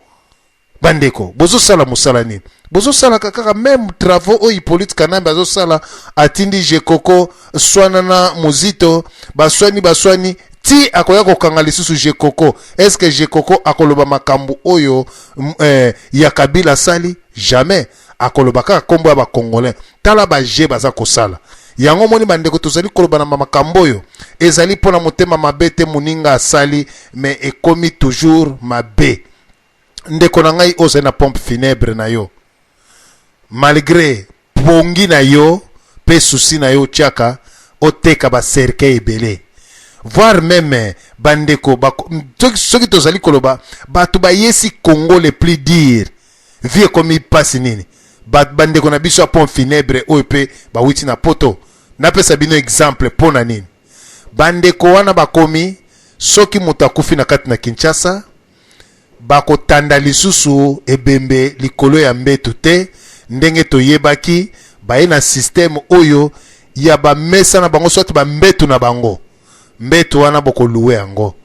S2: Bandeko, bozosala mosala nini? Bozosalaka kaka même travaux oyo Hippolyte Kanambe azosala. Atindi Jekoko swana na Mozito, baswani, baswani ti akoya kokanga lisusu Jekoko. Est-ce Jekoko akoloba makambo oyo ya Kabila asali? Jamais. Akoloba kaka nkombo ya bacongolais. Tala baje baza kosala yango. Omoni bandeko, tozali koloba na makambo oyo ezali mpona motema mabe te. Moninga asali, mais ekomi toujours mabe. Ndeko na ngai, ozali na pompe funèbre na yo, malgré pongi na yo mpe susi na yo, otiaka, oteka bacercueil ebele, voire même bandeko soki tozali koloba bato bayesi Congo le plus dire, vie ekomi mpasi nini. Bandeko na biso ya pompe funèbre oyo mpe bawuti na Poto, napesa bino exemple mpo na nini. Bandeko wana bakomi, soki moto akufi na kati na Kinshasa, bakotanda lisusu ebembe likolo ya mbeto te ndenge toyebaki. Baye na système oyo ya bamesa na bango, soit bambeto na bango. Mbeto wana bokoluwe yango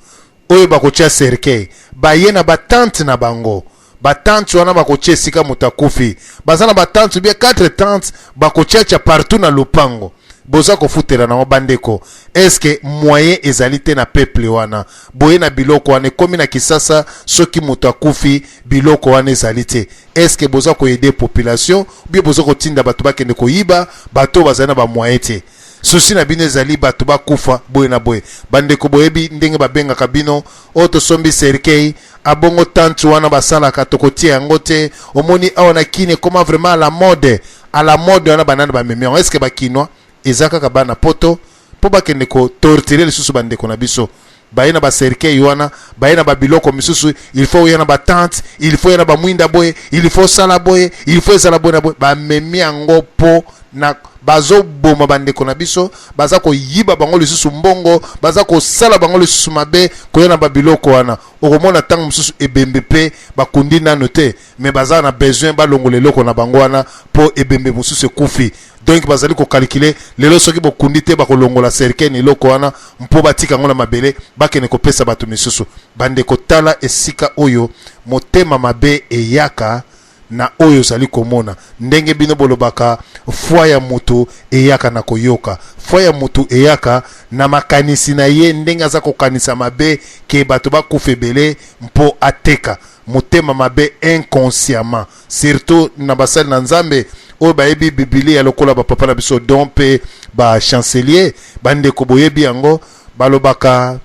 S2: oyo bakotia cercueil. Baye na batente na bango. Batente wana bakotia esika moto akufi. Baza na batente bien 4 tente, bakotiatia partout na lopango, boza kofutela nango. Bandeko, eske moyen ezali te na peuple wana? Boye na biloko wana ekomi na Kisasa, soki moto akufi, biloko wana ezali te. Eske boza koaider population, bien boza kotinda bato bakende koyiba? Bato bazali na bamoyen te. Souci na bino ezali bato bakufa boye na boye. Bandeko, boyebi ndenge babengaka bino oyo tosombi cercueil, abongo tente wana basalaka, tokotia yango te. Omoni awa na Kini ekoma vraiment à la mode, à la mode wana. Banani bamemi yango? Est-ce bakinois? Eza kaka bana Poto mpo bakende kotorturer lisusu bandeko na biso. Baye na bacercueil wana, baye na babiloko misusu. Il faut oya na batente, il faut oya na bamwinda boye, il faut osala boye, il faut ezala boye na boye. Bamemi yango mpo na bazoboma bandeko na biso, baza koyiba bango lisusu mbongo, baza kosala bango lisusu mabe. Koya na babiloko wana, okomona ntango mosusu ebembe mpe bakundi nano te, me baza na besoin balongola eloko na bango wana mpo ebembe mosusu ekufi. Donc bazali kocalculer lelo, soki bokundi te, bakolongola cercueil na eloko wana mpo batika yango na mabele, bakende kopesa bato misusu. Bandeko, tala esika oyo motema mabe eyaka. na oyo ozali komona. Ndenge bino bolobaka, foi ya mutu eyaka na koyoka, foi ya mutu eyaka na makanisi na ye, ndenge aza kokanisa mabe ke bato bakufa ebele mpo ateka. Motema mabe inconsciemment, surtout na basali na Nzambe oyo bayebi Bibilia lokola ba papa na biso Don mpe ba chancelier. Bandeko boyebi yango, balobaka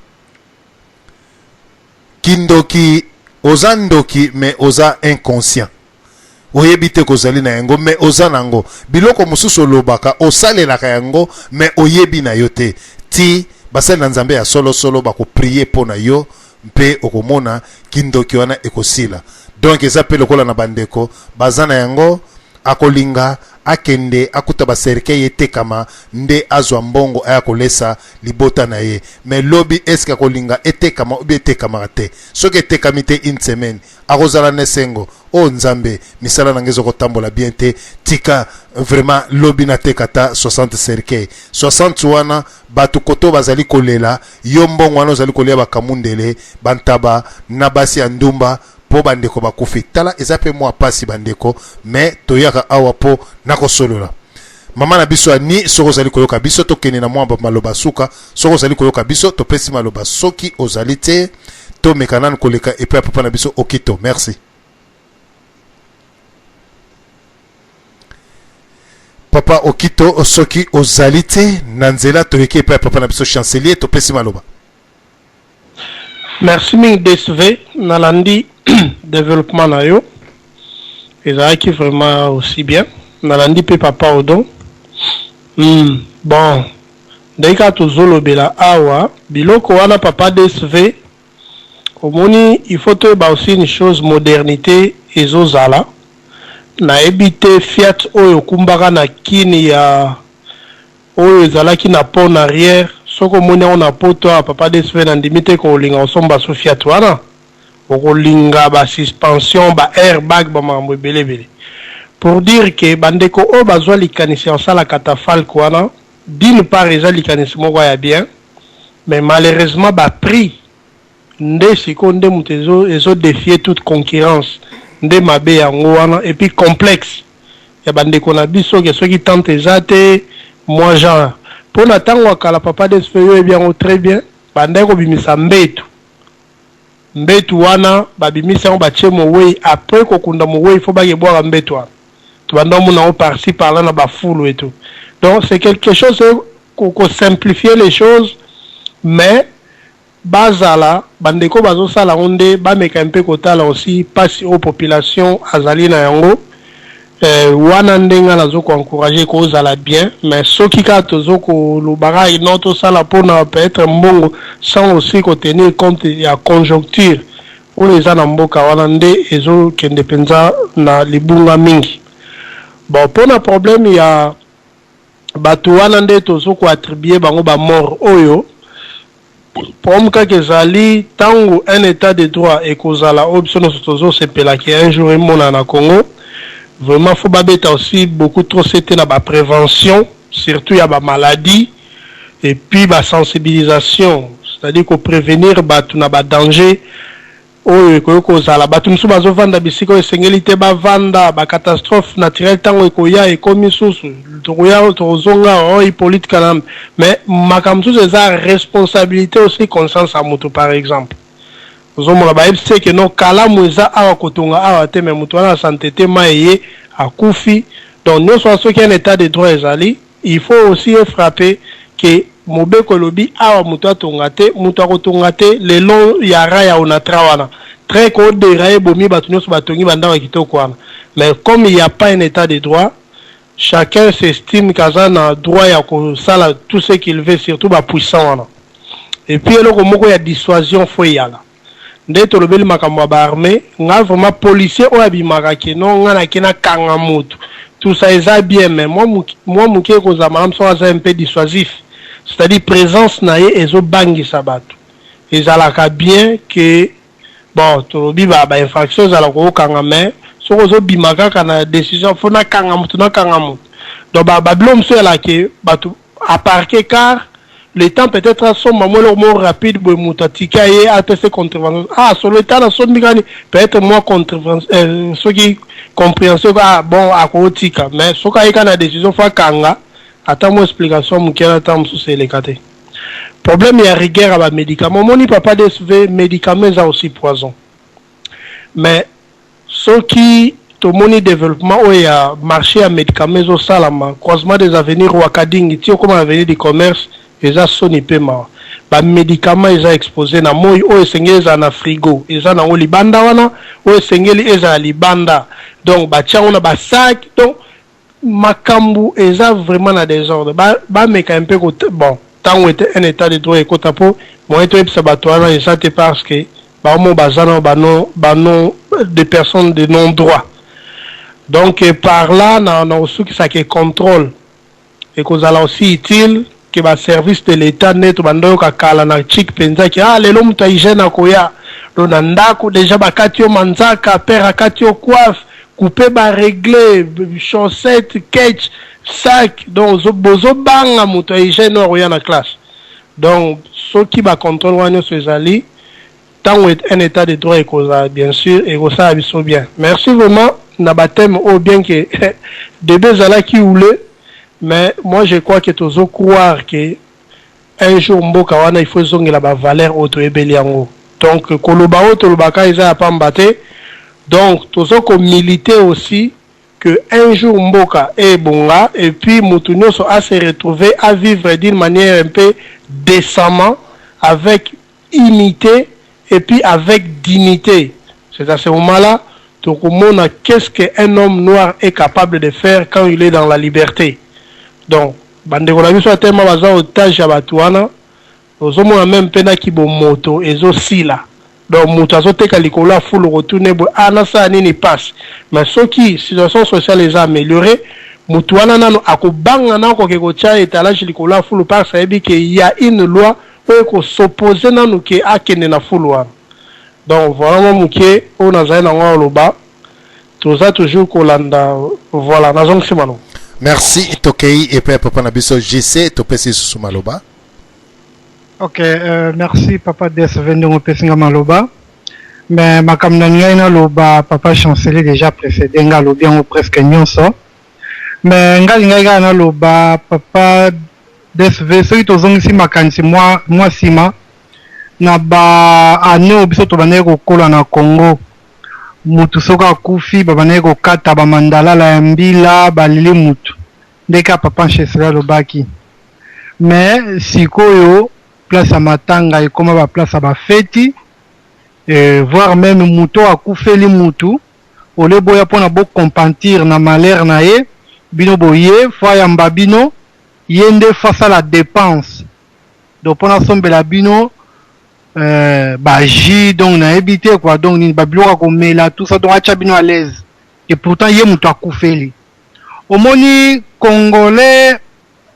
S2: kindoki, oza ndoki mais oza inconscient, oyebi te kozali na yango mais oza na yango. Biloko mosusu olobaka, osalelaka yango mais oyebi na yo te. Ti basali na Nzambe ya solosolo bakoprier mpo na yo mpe okomona kindoki wana ekosila. Donc eza mpe lokola na bandeko baza na yango, akolinga akende akuta bacercueil etekama nde azwa mbongo aya kolesa libota na ye. Mais lobi eske akolinga etekama obi etekamaka te? Soki etekami te, une semaine akozala na esengo: "O Nzambe, misala na ngai ezokotambola bien te, tika vraiment lobi nateka ta 60 cercueil." 60 wana, bato koto bazali kolela yo, mbongo wana ozali kolia bakamundele, bantaba na basi ya ndumba mpo bandeko bakufi. Tala, eza mpe mwa pasi bandeko, me toyaka awa mpo nakosolola. Mama na biso Ani, soki ozali koyoka biso, tokende na mwa maloba suka. Soki ozali koyoka biso, topesi maloba. Soki ozali te, tomeka nanu koleka epai ya papa na biso Okito. Merci papa Okito. Soki ozali te na nzela, toyeki epai ya papa na biso chancelier, topesi maloba.
S1: Merci mingi DSV. Nalandi développement na yo, ezalaki vraiment aussi bien. Nalandi mpe papa Odon. Bon, ndenge kaka tozolobela awa biloko wana, papa DSV, omoni, il faut toyeba aussi une chose: modernité ezozala. Nayebi te, Fiat oyo okumbaka na kini ya oyo ezalaki na pont arrière, soki omoni yango na poto awa, papa DSV, nandimi te kolinga kosomba so Fiat wana. Okolinga basuspension, ba airbag, bamakambo ebele ebele. Pour dire ke bandeko oyo bazwa likanisi ya kosala catafalque wana, d'une part eza likanisi moko ya bien, mais malheureusement baprix nde sikoyo nde moto ezodéfier toute concurrence, nde mabe yango wana. Et puis complexe ya bandeko na biso ke soki tente eza te, mwa genre. Mpo na ntango ya kala, papa DSV, yo oyebi yango très bien, bandaki kobimisa mbetu. Mbetu wana babimisi yango, batie mowei. Après kokunda mowei, fo bakebwaka mbetu wana. Tobanda omona yango par-ci par-là na bafulu et tout. Donc c'est quelque chose kosimplifier les choses, mais bazala bandeko bazosala yango nde bameka mpe kotala aussi mpasi oyo population azali na yango. Wana ndenge nazo koencourager kozala bien, mais soki kaka tozo kolobaka non, tosala mpona peut-être mbongo sans aussi kotenir compte ya conjoncture oyo eza na mboka wana, nde ezokende mpenza na libunga mingi. Bon, mpona problème ya bato wana nde tozo koattribuer bango bamort oyo, problème kaka ezali ntango un état de droit ekozala, oyo biso nyonso tozosepelaki un jour emonana na Congo. Vraiment, faut babeta aussi beaucoup trop sete na baprévention, surtout ya bamaladie, et puis basensibilisation, c'est-à-dire koprévenir bato na badanger oyo ekoki kozala. Bato mosusu bazovanda bisika oyo esengeli te bavanda. Bacatastrophe naturelle ntango ekoya, ekomi susu, tokoya, tokozonga o Hippolyte Kanambe. Mais makambo mosusu eza responsabilité aussi, conscience ya moto. Par exemple, ozomona bayebisi eke no kalamu eza awa, kotonga awa te, mais moto wana asante te, ma eye akufi. Donc nyonso wana, soki un état de droit ezali, il faut aussi efrapper ke mobeko elobi awa moto atonga te, moto akotonga te le long ya rail ya Onatra wana. Train kodérailler, ebomi bato nyonso batongi bandako ya kitoko wana. Mais comme il y a pas un état de droit, chacun s'estime kaza na droit ya kosala tout ce qu'il veut, surtout bapuissant wana. Et puis eloko moko ya dissuasion fo eyala nde tolobeli makambo ya baarmée. Nga vraiment, policier oyo abimaka ke no nga nake nakanga motu, tout ça eza bien, mais mwa moke ekozala malamu soki aza un peu dissuasif, c'est-à-dire présence na ye ezobangisa bato. Ezalaka bien ke bon, tolobi bainfraction ezala kookanga, mais soki ozobima kaka na décision fo nakanga motu, nakanga motu, donc babilo mosusu ezalaka bato aparquer car. Le temps peut-être asomba mwa eloko moko rapide boye, moto atika ye apesa contravention. Ah, solo eta nasombi kani peut-être mwa contravention, soki compréhension, ah bon, akotika. Mais soki ayeka na décision, faut akanga ata mwa explication moke wana, ata mosusu eleka te. Problème ya rigueur ya bamédicament, omoni, papa DSV, médicament eza aussi poison. Mais soki tomoni développement oyo ya marché ya médicament ezosalama, croisement des avenues Rwakadingi ti okóma na avenue du Commerce, eza soni mpe mawa. Bamédicament eza exposé na moi. Oyo esengeli ezala na frigo, eza nango libanda wana. Oyo esengeli ezala libanda, donc batia yango na basac. Donc makambo eza vraiment na désordre. Bameka mpe bon, ntango ete un état de droit ekota, mpo moyen toyebisa bato wana eza te, parce que baomo baza na bano des personnes de non droit. Donc par là na kosukisaka, contrôle ekozala aussi utile ke baservice de l'État nde tobanda oyoka kala na chik mpenza ke ah, lelo moto ya hygiène akoya. Donc na ndako déjà bakati yo manzaka, père akati yo coiffe, coupe, barègle chaussette, ketch, sac. Donc bozobanga moto ya hygiène oyo akoya na classe. Donc soki bacontrôle wana nyonso ezali, ntango un état de droit ekozala, bien sûr ekosala biso bien. Merci vraiment na bathème oyo, bien que débat ezalaki houleux, mais moi je crois que tozo croire que un jour mboka wana il faut ezongela bavaleur oyo toyebeli yango. Donc koloba oyo tolobaka eza ya pamba te. Donc tozo komiliter aussi que un jour mboka ebonga et puis motu nyonso a se retrouver à vivre d'une manière un peu décemment, avec unité et puis avec dignité. C'est à ce moment-là tokomona qu'est-ce qu'un homme noir est capable de faire quand il est dans la liberté. Donc bandeko na biso atema baza otage ya bato wana, ozomona même mpe na kibomoto ezosila. Donc moto azoteka likolo ya fulu, kotuna boye: ah, nasala nini? Passe. Mais soki situation sociale eza amélioré, motu wana nano akobanga na akoke kotia étalage likolo ya fulu, parce ayebi ke ya une loi oyo ekos'opposer nanu ke akende na fulu wana. Donc voilà mwa moke oyo nazali nango aloba. Toza toujours kolanda. Voilà, nazongisi maloba.
S2: Merci. Tokei epai ya papa na biso JC, topesi lisusu maloba.
S3: Ok, merci papa DSV ndenge opesi nga maloba. Mais makambo na ngai naloba, papa chancelier déjà précédé nga, alobi yango presque nyonso. Mais ngai lingai kaka naloba, papa DSV, soki tozongisi makanisi mwa nsima na ba année oyo biso tobandaki kokola na Congo, mutu soki akufi, babandaki kokata bamandalala ya mbila, balili mutu, ndenge papa chancelier alobaki. Mais sikoyo place ya matanga ekóma baplace ya bafeti, voire même mutu oyo akufeli mutu ole boya mpona bocompatir na malheur na ye, bino boye faut ayamba bino, ye nde faut asala dépense, donc mpona asombela bino bajus, donc nayebi te quoi, donc nini, babiloko ya komela, tout ça, donc atya bino à l'aise. Et pourtant ye moto akufeli. Omoni, Congolais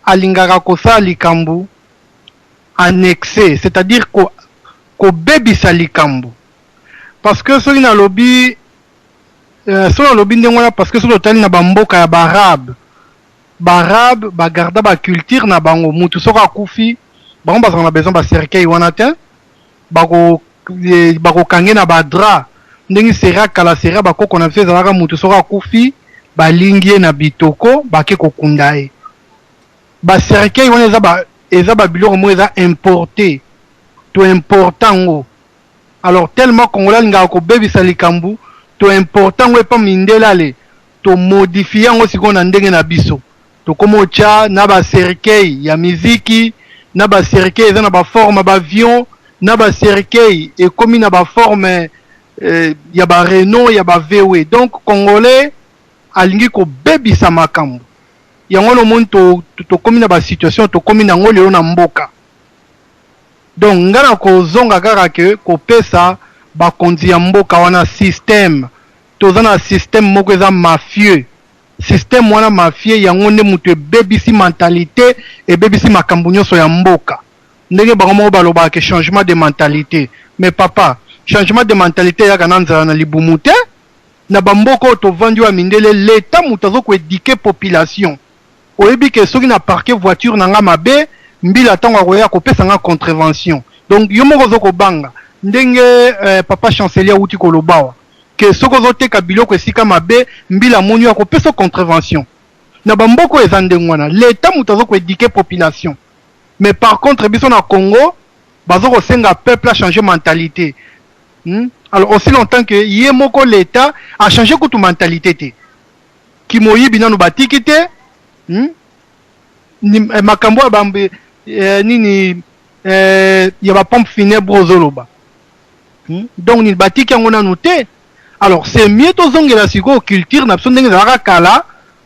S3: alingaka kosala likambo en excès, c'est-à-dire kobebisa likambo. Parce que soki nalobi soki nalobi ndenge wana, parce que soki otali na bamboka ya baarabe, baarabe bagarda baculture na bango. Mutu soki akufi, bango bazalaka na besoin bacercueil wana te. Bakokange na badrap ndenge sera kala, sera bakoko na biso ezalaka. Mutu soki akufi, balingi ye na bitoko, bake kokunda ye. Bacercueil wana eza babiloko moko eza importé, toimporter yango. Alors tellement Congolais alingaka kobebisa likambo, toimporter yango epa mindele, ale tomodifier yango sikoyo na ndenge na biso. Tokóma otya na bacercueil ya miziki, na bacercueil eza na baforme ya baavion, na bacercueil ekómi na baforme ya barenault, ya ba VW. Donc Congolais alingi kobebisa makambo yango wana. Omoni, tokómi na basituation tokómi nango lelo na mboka. Donc nga na kozonga kaka ke kopesa bakonzi ya mboka wana système. Toza na système moko eza mafieux. Système wana mafieux, yango nde moto ebebisi mentalité, ebebisi makambo nyonso ya mboka. Ndenge bango moko balobaka ke changement de mentalité, mais papa, changement de mentalité eyaka na nzala na libumu te. Na bamboka oyo tovandi oyo ya mindele, leta moto aza koéduquer population. Oyebi ke soki na parquer voiture na nga mabe, Mbila ntango akoya kopesa nga contravention. Donc yo moko ozo kobanga ndenge papa chancelier awuti koloba awa ke soki ozoteka biloko esika mabe, mbila amoni yo, akopesa contravention. Na bamboka oyo eza ndenge wana, l'État moto azo koéduquer population. Mais par contre biso na Congo bazo kosenga peuple achanger mentalité, Alors aussi longtemps que ye moko l'État a changé kutu mentalité te, kimoyibi nanu batiki te, Makambo ya bambe nini ya bapompe funèbre ozoloba, Donc nini, batiki yango nanu te. Alors c'est mieux tozongela sikoyo culture na biso ndenge ezalaka kala.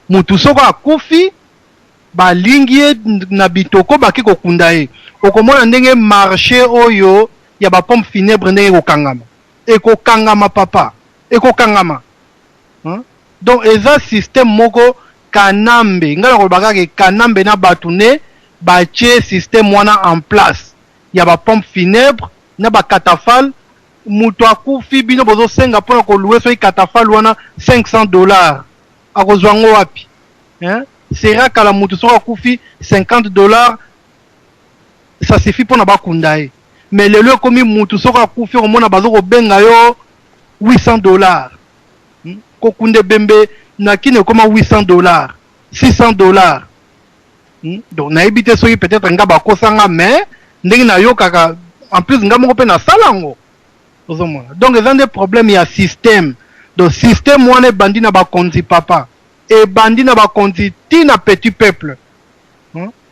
S3: Mutu soko akufi, balingi ye na bitoko, bake kokunda ye. Okomona ndenge marché oyo ya bapompe funèbre ndenge ekokangama, ekokangama papa, ekokangama, hein? Donc eza système moko Kanambe, ngai nakoloba kaka Kanambe na bato ne batie système wana en place ya bapompe funèbre na bacatafalque. Moto akufi, bino bozosenga mpona kolouer soki catafalque wana 500 $, akozwa yango wapi, hein? Sera kala moto soki akufi, 50 $, ça suffit mpona bakunda ye. Mais lelo ekomi mutu soki akufi, okomona baza kobenga yo 800 $, Kokunda ebembe na kini ekoma 800 $, 600 $, Donc nayebi te soki peut-être nga bakosanga, mais ndenge nayokaka, en plus nga moko mpe nasala yango, ozomona. Donc eza nde problème ya système. Donc système wana ebandi na bakonzi papa, ebandi na bakonzi ti na petit peuple,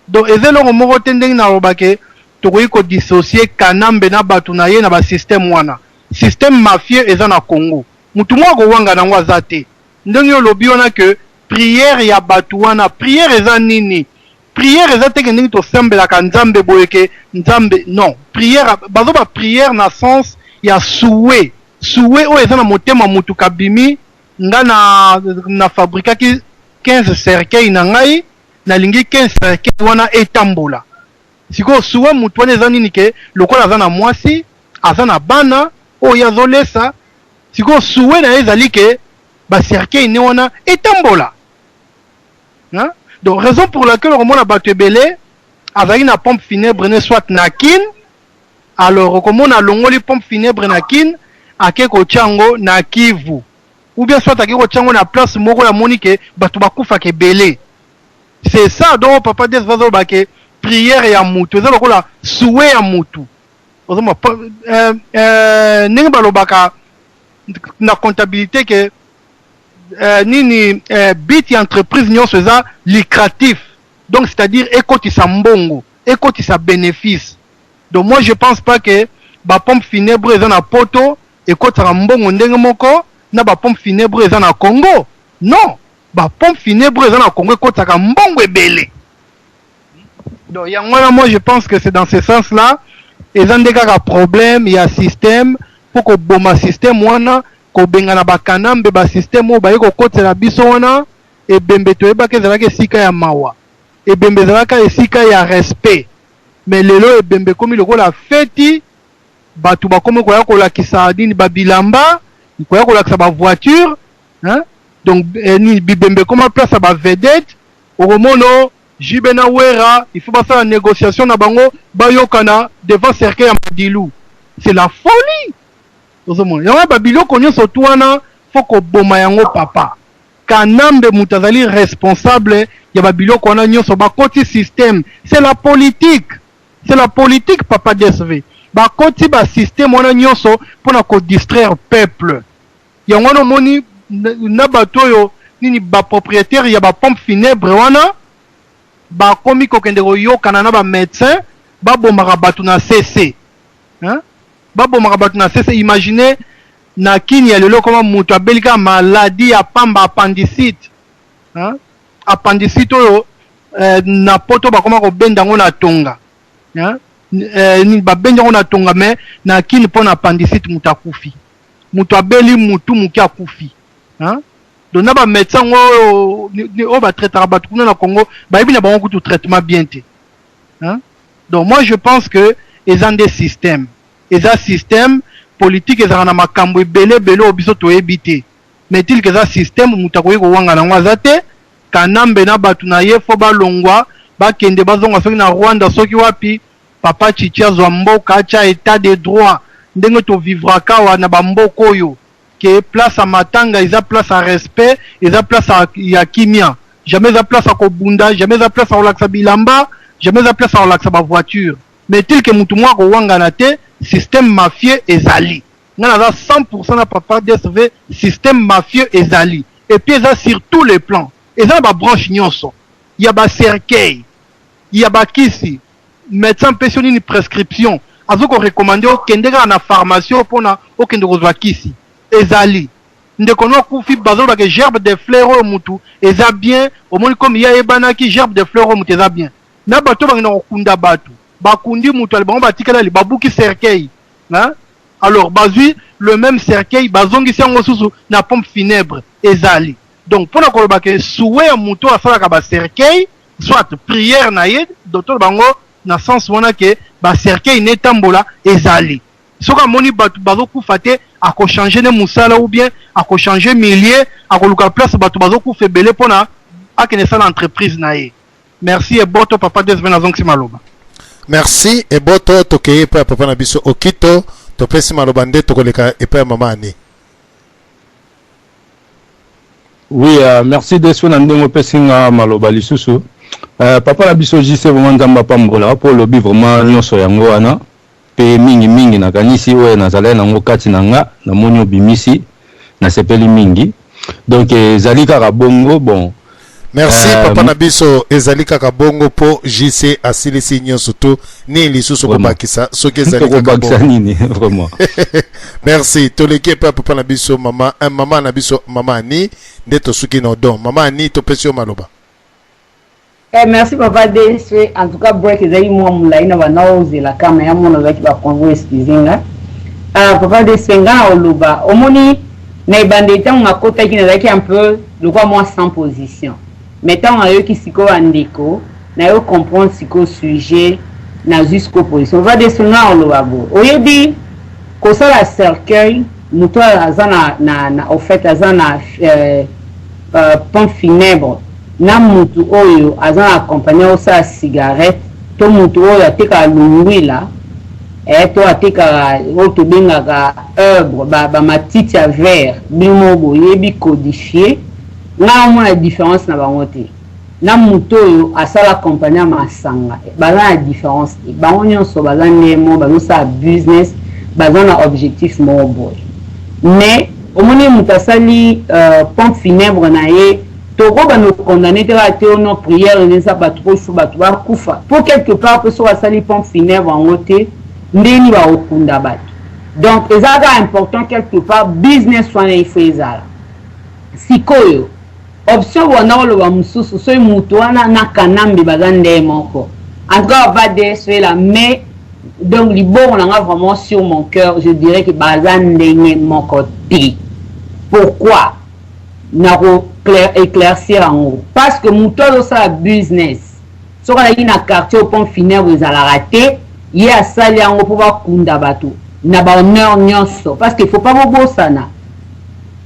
S3: Donc eza eloko moko te ndenge nalobake tokoki kodissocier Kanambe na bato na ye na basystème wana. Système mafieux eza na Congo, mutu moko akowanga nango aza te. Ndenge olobi wana ke prière ya bato wana, prière eza nini? Prière eza teke ndenge tosambelaka Nzambe boye ke Nzambe, non. Prière bazoba prière na sens ya souhait, souhait oyo eza na motema mutu kabimi. Nga na fabrikaki 15 cercueil na ngai, nalingi 15 cercueil wana etambola. Sikoyo souhait mutu wana eza nini? Ke lokola aza na mwasi, aza na bana oyo azolesa, sikoyo souhait na ye ezali ke bacercueil ne wana etambola, hein? Donc raison pour laquelle okomona bato ebele azalaki na pompe funèbre ne soit na Kine, alors okomona alongoli pompe funèbre na Kine, ake kotia yango na Kivu, ou bien soit ake kotia yango na place moko ya moni ke bato bakufaka ebele. C'est ça. Donc papa Des bazoloba ke prière ya mutu eza lokola souhait ya mutu. Ozomona ndenge balobaka na comptabilité ke nini, but ya entreprise nyonso eza lucratif, donc c'est-à-dire ekotisa mbongo, ekotisa bénéfice. Donc moi je pense pas que bapompe funèbre eza na Poto ekotisaka mbongo ndenge moko na bapompe funèbre eza na Congo. Non, bapompe funèbre eza na Congo ekotisaka mbongo ebele. Donc yango wana, moi je pense que c'est dans ce sens là eza nde kaka problème ya système. Mpo koboma système wana, kobengana bakanambe, basystème oyo baye kokotela biso wana. Ebembe toyebaki ezalaki esika ya mawa, ebembe ezalaka esika ya respect, mais lelo ebembe ekomi lokola feti. Bato bakomi koya kolakisa nini, babilamba, koya kolakisa bavoiture, hein? Donc nini, bibembe ekoma place ya bavedette. Okomona JB na Wera, il faut basala négociation na bango, bayokana devant cercueil ya Madilu. C'est la folie. Ozomona yango, babiloko nyonso tu wana faut koboma yango papa. Kanambe moto azali responsable ya babiloko wana nyonso. Bakoti système, c'est la politique, c'est la politique papa DSV. Bakoti basystème wana nyonso mpona kodistraire peuple. Yango wana omoni na bato oyo nini, bapropriétaire ya bapompe funèbre wana bakomi kokende koyokana na bamédecin, babomaka bato na cc, hein? Babomaka bato na cc. Imagine na kini ya lelo koma moto abeli kaka maladie ya pamba, appendicite, hein? Appendicite oyo na Poto bakoma kobenda yango na tonga, hein? Babendi yango na tonga, mais na kini mpo na appendicite moto akufi, moto abeli mutu moke akufi, hein? Donc na bamédecin yango oyo batraitaka bato kuna na Congo, bayebi na bango kutu traitement bien te, hein? Donc moi je pense que eza nde système, eza système politique. Ezalaka na makambo ebele ebele oyo biso toyebi te, mais tilke eza système, moto akoki kowanga nango aza te. Kanambe na bato na ye faut balongwa. Bakende bazonga soki na Rwanda soki wapi, papa Tshitshi azwa mboka atia etat de droit ndenge to vivraka awa na ba mboka oyo que place ya matanga eza place ya respect, eza place ya kimia, jamais eza place ya kobunda, jamais eza place ya kolakisa bilamba, jamais eza place ya kolakisa ba voiture. Mais tel que mutu moko akowangana te, système mafieux ezali. Nga naza 100% na papa DSV, système mafieux ezali et puis eza sur tous les plans, eza na ba branches nionso. Ya ba cercueil, ya ba kisi, medecin apesi yo nini prescription, azo ko recommander yo kende kaka na pharmacie oyo pona okende kozwa kisi. Ezali. Ndeko no akufi bazoloba ke gerbe de fleur oyo mutu eza bien, omoni comme ye ayebanaki gerbe de fleur oyo mutu eza bien. Na bato oyo bakenda kokunda batu, bakundi mutu ale bango batikali ale babuki cercueil hein? Alors bazwi le meme cercueil bazongisi yango susu na pompe funèbre. Ezali. Donc pona koloba ke souhait ya mutu oyo asalaka ba cercueil soit prière na ye donc toloba yango na sens wana ke ba cercueil ne etambola ezali soki amoni batu bazo kufa te ako changer ne musala ou bien ako changer milieu akoluka place batu bazo kufa ebele pona akende sala entreprise na ye. Merci Eboto papa Desve nazongisi maloba.
S2: Merci Eboto tokeyi epai ya papa na biso Okito topesi maloba nde tokoleka epai ya mama Annie.
S4: Oui, uh, merci Deswe na ndenge opesi nga maloba lisusu. Uh, papa na biso JC vraiment Nzambe apambola mpo olobi vraiment nyonso yango wana mpe mingi mingi nakanisi oyo nazalaki nango kati na nga namoni obimisi nasepeli mingi donc ezali kaka bongo bon
S2: Merci euh, papa na biso ezali kaka bongo po JC asilisi nyonso to nini lisusu kobakisa soki ezali kaka bongo
S4: nini vraiment
S2: merci toleki epai papa na biso mama eh, mama na biso mama Ani nde tosuki na odon mama Ani topesi yo maloba.
S5: Eh, merci papa DSV en tout cas break ezali mwa molai na bana ozela kama ya mona ozalaki ba convo excuse nga ah, papa DSV nga na oloba omoni na ebandeli ntango nakotaki nazalaki un peu lokola mwa sans position mais ntango nayoki sikoyo bandeko nayo comprendre sikoyo sujet nazwi sikoyo position papa DSV nga na oloba boye oyebi kosala cercueil moto aza na, na, na au fait aza na euh, euh, pompe funèbre na mutu oyo aza na compagnie osala cigarette to mutu oyo atekaka lungwila eh, to atekaka oyo tobengaka herbre ba, ba matiti ya vert bino moko boyebi codifie ngai namona différence na bango te na moto oyo asala compagnie ya masanga baza na différence te bango nyonso baza ndenge moko bazosala business baza na objectif moko boye mais omoni moto asali uh, pompe funèbre na ye toko banda condamner te kaka te ono prière eza bato po ifo bato bakufa po quelque part mpe soki asali pompe funèbre yango te ndeni bakokunda bato donc eza kaka important quelque part business wana ifo ezala sikoyo option bwanda koloba mosusu soki moto wana na kanambe baza ndeye moko en tout cas va dsvela mais donc libongo na nga vraiment sur mon cœur je dirais que baza ndenge moko te pourquoi nako éclaircir yango parce que moto azosala business soki azalaki na quartier au pont funèbre ezalaka te ye asali yango mpo bakunda bato na bahonneur nyonso parce que faut pas bobosana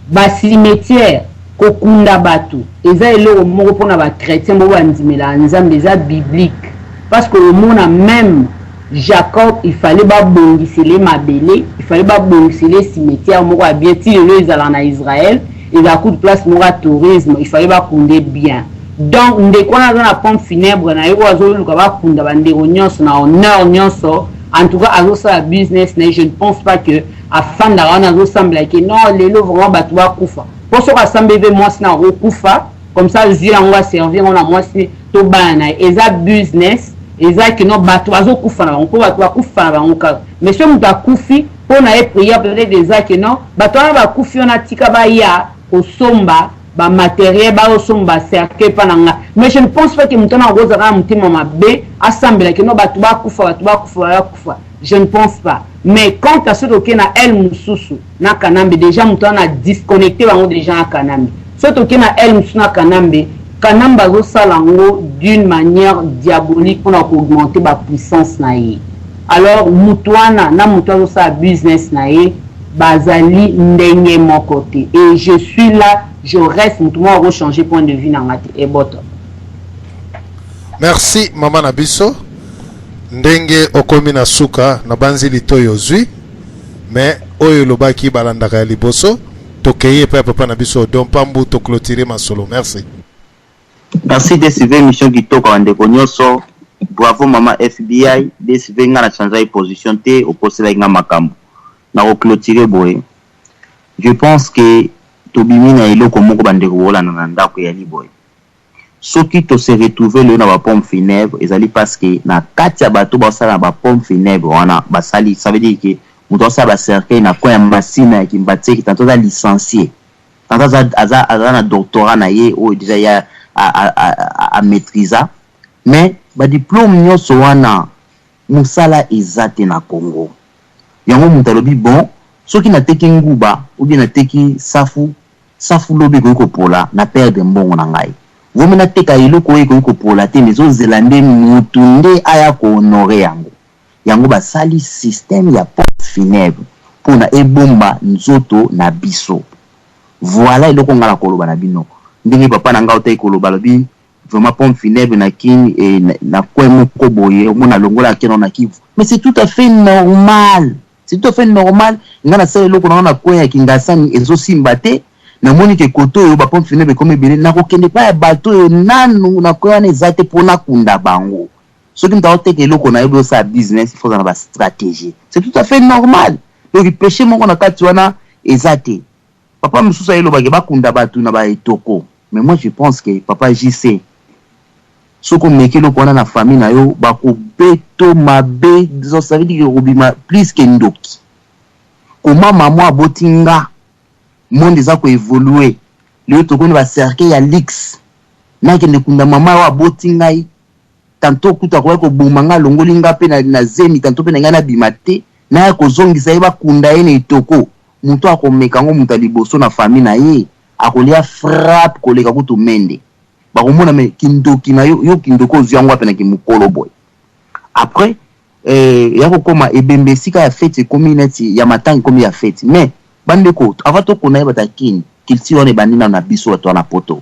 S5: bacimetière kokunda bato eza eloko moko mpona bachrétien bo bandimelaka nzambe eza biblique parce que omona même Jacob il fallait babongisele mabele il fallait babongisele cimetière moko ya bien ti lelo ezalaka na Israël ezala kutu place moko ya tourisme il fallait bakunde bien donc ndeko wana aza na pompe funèbre na ye oyo azoluka bakunda bandeko nyonso na honneur nyonso en tout cas azosala business na ye je ne pense pas que afandaka wana azosambela ke non lelo vraiment bato bakufa mpo soki asambeli mpe mwasi na akokufa comme ça azwi yango aservir yango na mwasi to bana na ye eza business eza kino bato bazokufa na bango mpo bato bakufa na bango kaka mais soki moto akufi mpo na ye prière peut-être eza ke non bato wana bakufi wana tika baya kosomba bamateriel baosomba cercueil mpa na nga mais je ne pense pas ke moto wana akozala kaka motema mabe asambela ke non bato bakufa bato bakufa bakufa je ne pense pas mais quant à soki okei na aile mosusu na kanambe déjà moto wana disconnecte bango déjà na kanambe soki tokei na aile mosusu na kanambe kanambe azosala yango d'une manière diabolique mpona koaugmente bapuissance na ye alors moto wana na moto azosala business na ye bazali ndenge moko te et je suis là je reste moto moko akochanger point de vue na nga te eboto.
S2: Merci mama na biso ndenge okomi na suka nabanzi litoyi ozui mais oyo olobaki balandaka ya liboso tokeyi epai ya papa na biso Odon Pambu to cloturer masolo merci.
S6: Merci DSV emission kitoko ba ndeko nioso bravo maman FBI DSV nga na changeaki position te okoselaki nga makambu nako cloturer boye je pense que tobimi na eloko moko ba ndeko bolanda na ndaku eyali boye Soki to se retrouver lelo na ba pompes funèbres ezali parce que na kati ya bato baosala na ba pompes funèbres wana basali ça veut dire que moto aosala ba cercueil na coin ya Masina ya Kimbatseke tantot aza licencie tantot aza, aza, aza na doctorat na ye oyo dejà ye a, a, a, a maitrisa mais ba diplome nyonso wana mosala eza te na Congo yango moto alobi bon soki nateki nguba ou bien nateki safu Safu lobi ekoki kopola na perdre mbongo na ngai. Vaut mieux nateka eloko oyo ekoki kopola te mais ezozela nde mutu nde aya ko honorer yango. Yango basali système ya pompe funèbre pona ebomba nzoto na biso. Voilà eloko ngai nakoloba na bino. Ndenge papa na ngai autaki koloba alobi vraiment pompe funèbre na kin et na coin moko boye omona alongola ake nao na Kivu mais c'est tout à fait normal. C'est tout à fait normal, nga nasala eloko na nga na coin ya Kingasani ezo simba te, namoni ke kote oyo ba pompes funèbres ekomi ebele, nakokende epai ya bato oyo nanu na coin wana eza te po nakunda bango. Soki moto azoteka eloko na yo ozo sala business, il faut ozala na ba strategie. C'est tout à fait normal. Donc peche moko na kati wana eza te. Papa mosusu aye loba ke bakunda batu na ba etoko mais moi je pense que papa JC soki omeki eloko wana na famille na yo bako beto mabe ça veut dire que okobima plus que ndoki. Comment maman aboti nga monde eza ko evoluer lelo tokomi na ba cercueil ya luxe nakende kunda maman oyo aboti ngai tantot kutu akokaki koboma nga alongoli nga pe na zemi tantot pe na ngai nabima te naya kozongisa ye bakunda ye na etoko Mutu akomeka yango mutu ya liboso na famille na ye akolia frappe koleka kutu Mende. Bakomona mais kindoki na yo, yo kindoki ozui yango wapi na kimukolo boye? Après eh, eya kokoma ebembe esika ya feti ekomi neti ya matanga ekomi ya feti. Mais bandeko avant tokona ye bato ya Kin, culture wana ebandi nanu na biso bato wana poto.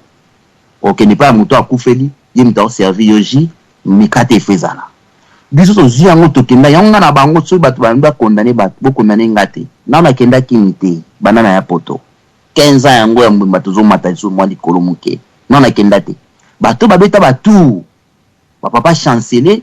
S6: Okende epai ya mutu akufeli, ye mutu ako servir yo jus, mikate il faut ezala. Biso tozui yango tokenda yango nga na bango soki batu balingi ba condamne batu bo condamne nga te nanu nakenda kin te banda naya poto 15 ans yango ya mobimba tozo mata lisusu mua likolo muke nanu nakenda te bato babeta ba tour ba papa chancelier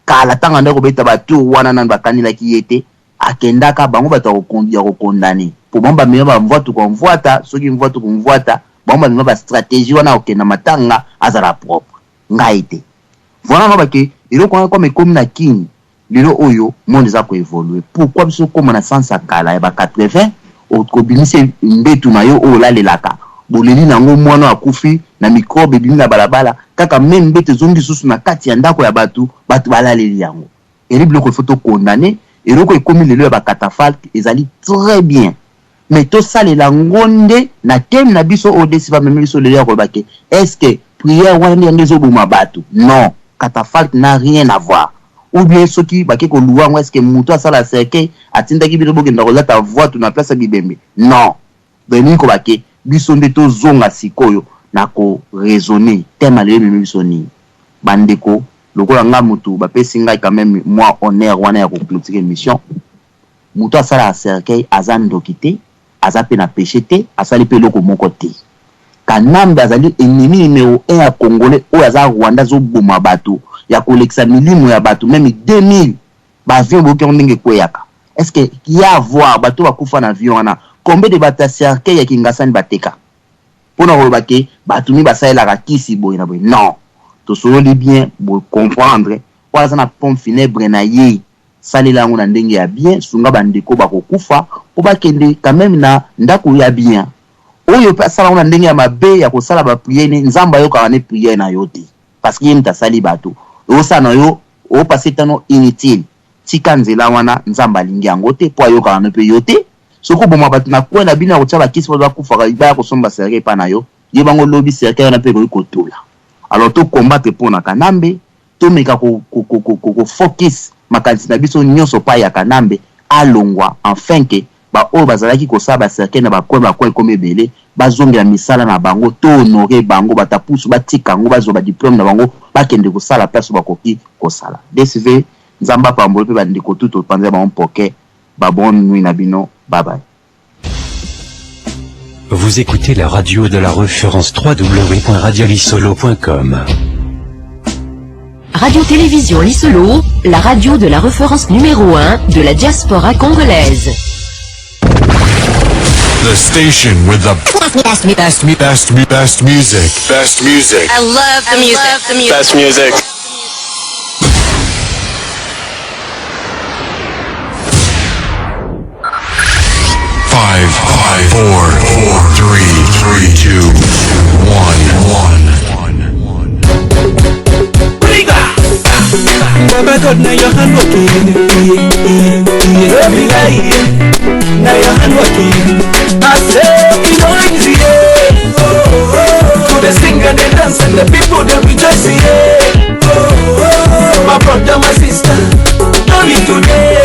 S6: kala tango andaki kobeta ba tour wana nanu bakanelaki ye te akendaka bango bato ya ko condamne po bango bamema ba mvuatu ko mvuata soki mvuatu ko mvuata bango bamema ba strategie wana ya kokenda matanga azala propre ngai te Voilà na ba ke eloko wana comme ekomi na kin lelo oyo monde eza ko evoluer pourquoi biso tokoma na sens ya kala ya ba 80 okobimisa mbetu na yo oyo olalelaka boleli na yango mwana oyo akufi na microbe ebimi na balabala kaka meme mbetu ezongi lisusu na kati ya ndako ya batu batu balaleli yango eri biloko il faut to condamner eloko ekomi lelo ya ba catafalque ezali très bien Mais tosalela ngo nde na thème na biso oyo Desi amemi biso lelo ya koloba ke est ce que prière wana nde yango ezo boma batu? Non, catafalque n'a rien à voir. Ou bien soki bake ko louer yango est ce que mutu asala cercueil atindaki bino bokenda kolata vuatu na place ya bibembe? Non. Donc elingi koloba ke biso nde tozonga sikoyo na ko raisonner thème ya lelo ememi biso nini? Ba ndeko lokola nga mutu bapesi ngai quand meme mua honneur wana ya ko cloturer emission, Mutu asalaka cercueil aza ndoki te, aza pe na peche te, asali pe eloko moko te. Kanambe azali ennemi numero un ya congolais oyo aza rwandais azo boma batu ya kolekisa milimo ya batu meme 2000 ba avions boyoki yango ndenge ekweyaka est ce que ya avoir batu oyo bakufa na avion wana combien de batu ya cercueil ya kingasani bateka pona koloba ke batu mi basalelaka kisi boye na boye non tosololi bien bo comprendre oyo aza na pompe funèbre na ye Salela yango na ndenge ya bien, sunga ba ndeko bako kufa po ba kende quand meme na ndaku ya bien. Oyo pe asala yango na ndenge ya mabe ya kosala ba prière ne Nzambe ayokaka ne prière na yo te parce que ye mutu asali batu. Osala na yo o passer temps no inutile. Tika nzela wana Nzambe alingi yango te po ayokaka no pe yo te. Soki oboma batu na coin na bino ya kotia ba kisi po bakufaka baya kosomba cercueil epa na yo, yeba ngo lobi cercueil wana pe ekoki kotula. Alors to combattre pona Kanambe Tomeka ko ko focus makanisi na biso nionso payi ya Kanambe alongwa enfin que ba oyo bazalaki kosala ba cercueil na ba coin ba coin ekomi ebele Bazongela misala na bango, to honorer bango, bato ya pusu batika yango, bazwa ba diplome na bango, bakende kosala place oyo bakoki kosala. DSV, Nzambe apambola yo pe ba ndeko tout topanzela bango mpoke, ba bonne nuit na bino, bye bye.
S7: Vous écoutez la radio de la référence www.radiolisolo.com.
S8: Radio-Télévision Lisolo, la radio de la référence numéro 1 de la diaspora congolaise.
S9: The station with the best, best, best, best music. Best music.
S10: I love the music. The music.
S9: Best music. Five, five, four, four, three, three, two, one, one.
S11: Baba God, now your hand working. No be lie, now your hand working. I say it no easy, yeah. To the sing and the dance and the people they rejoice, yeah. My brother, my sister, no need today.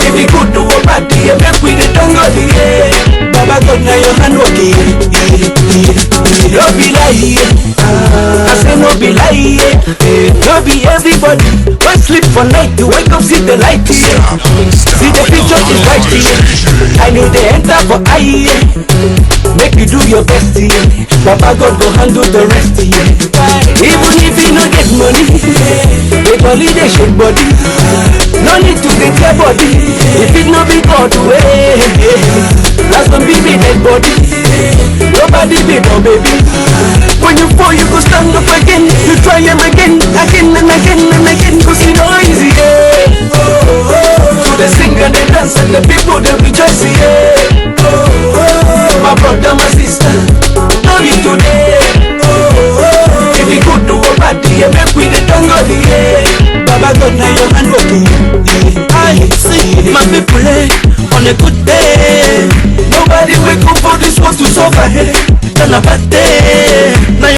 S11: If you good to a party, make we the tongue of the yeah. Baba God, now your hand working. No be lie, I say no be lie, no be everybody. When sleep for night, you wake up, see the light, yeah. See the picture is right, yeah. I know they enter for eye, yeah. Make you do your best, yeah. Baba God go handle the rest, yeah. Even if you no get money, they call it a shake body. No need to get your body. If it no be God way, that's gonna be me dead body. Nobody be no baby. When you fall, you go stand up again. You try him again, again and again and again. Cause it no easy, yeah. To the sing and the dance and the people they rejoice, yeah. My brother, my sister, no need today. If you good to a party, yeah, make we the tongue of the yeah. Baba God, now your hand working.
S12: I see my people eh, on a good day. Nobody wake up for this world to suffer. Hey. Turn a bad day.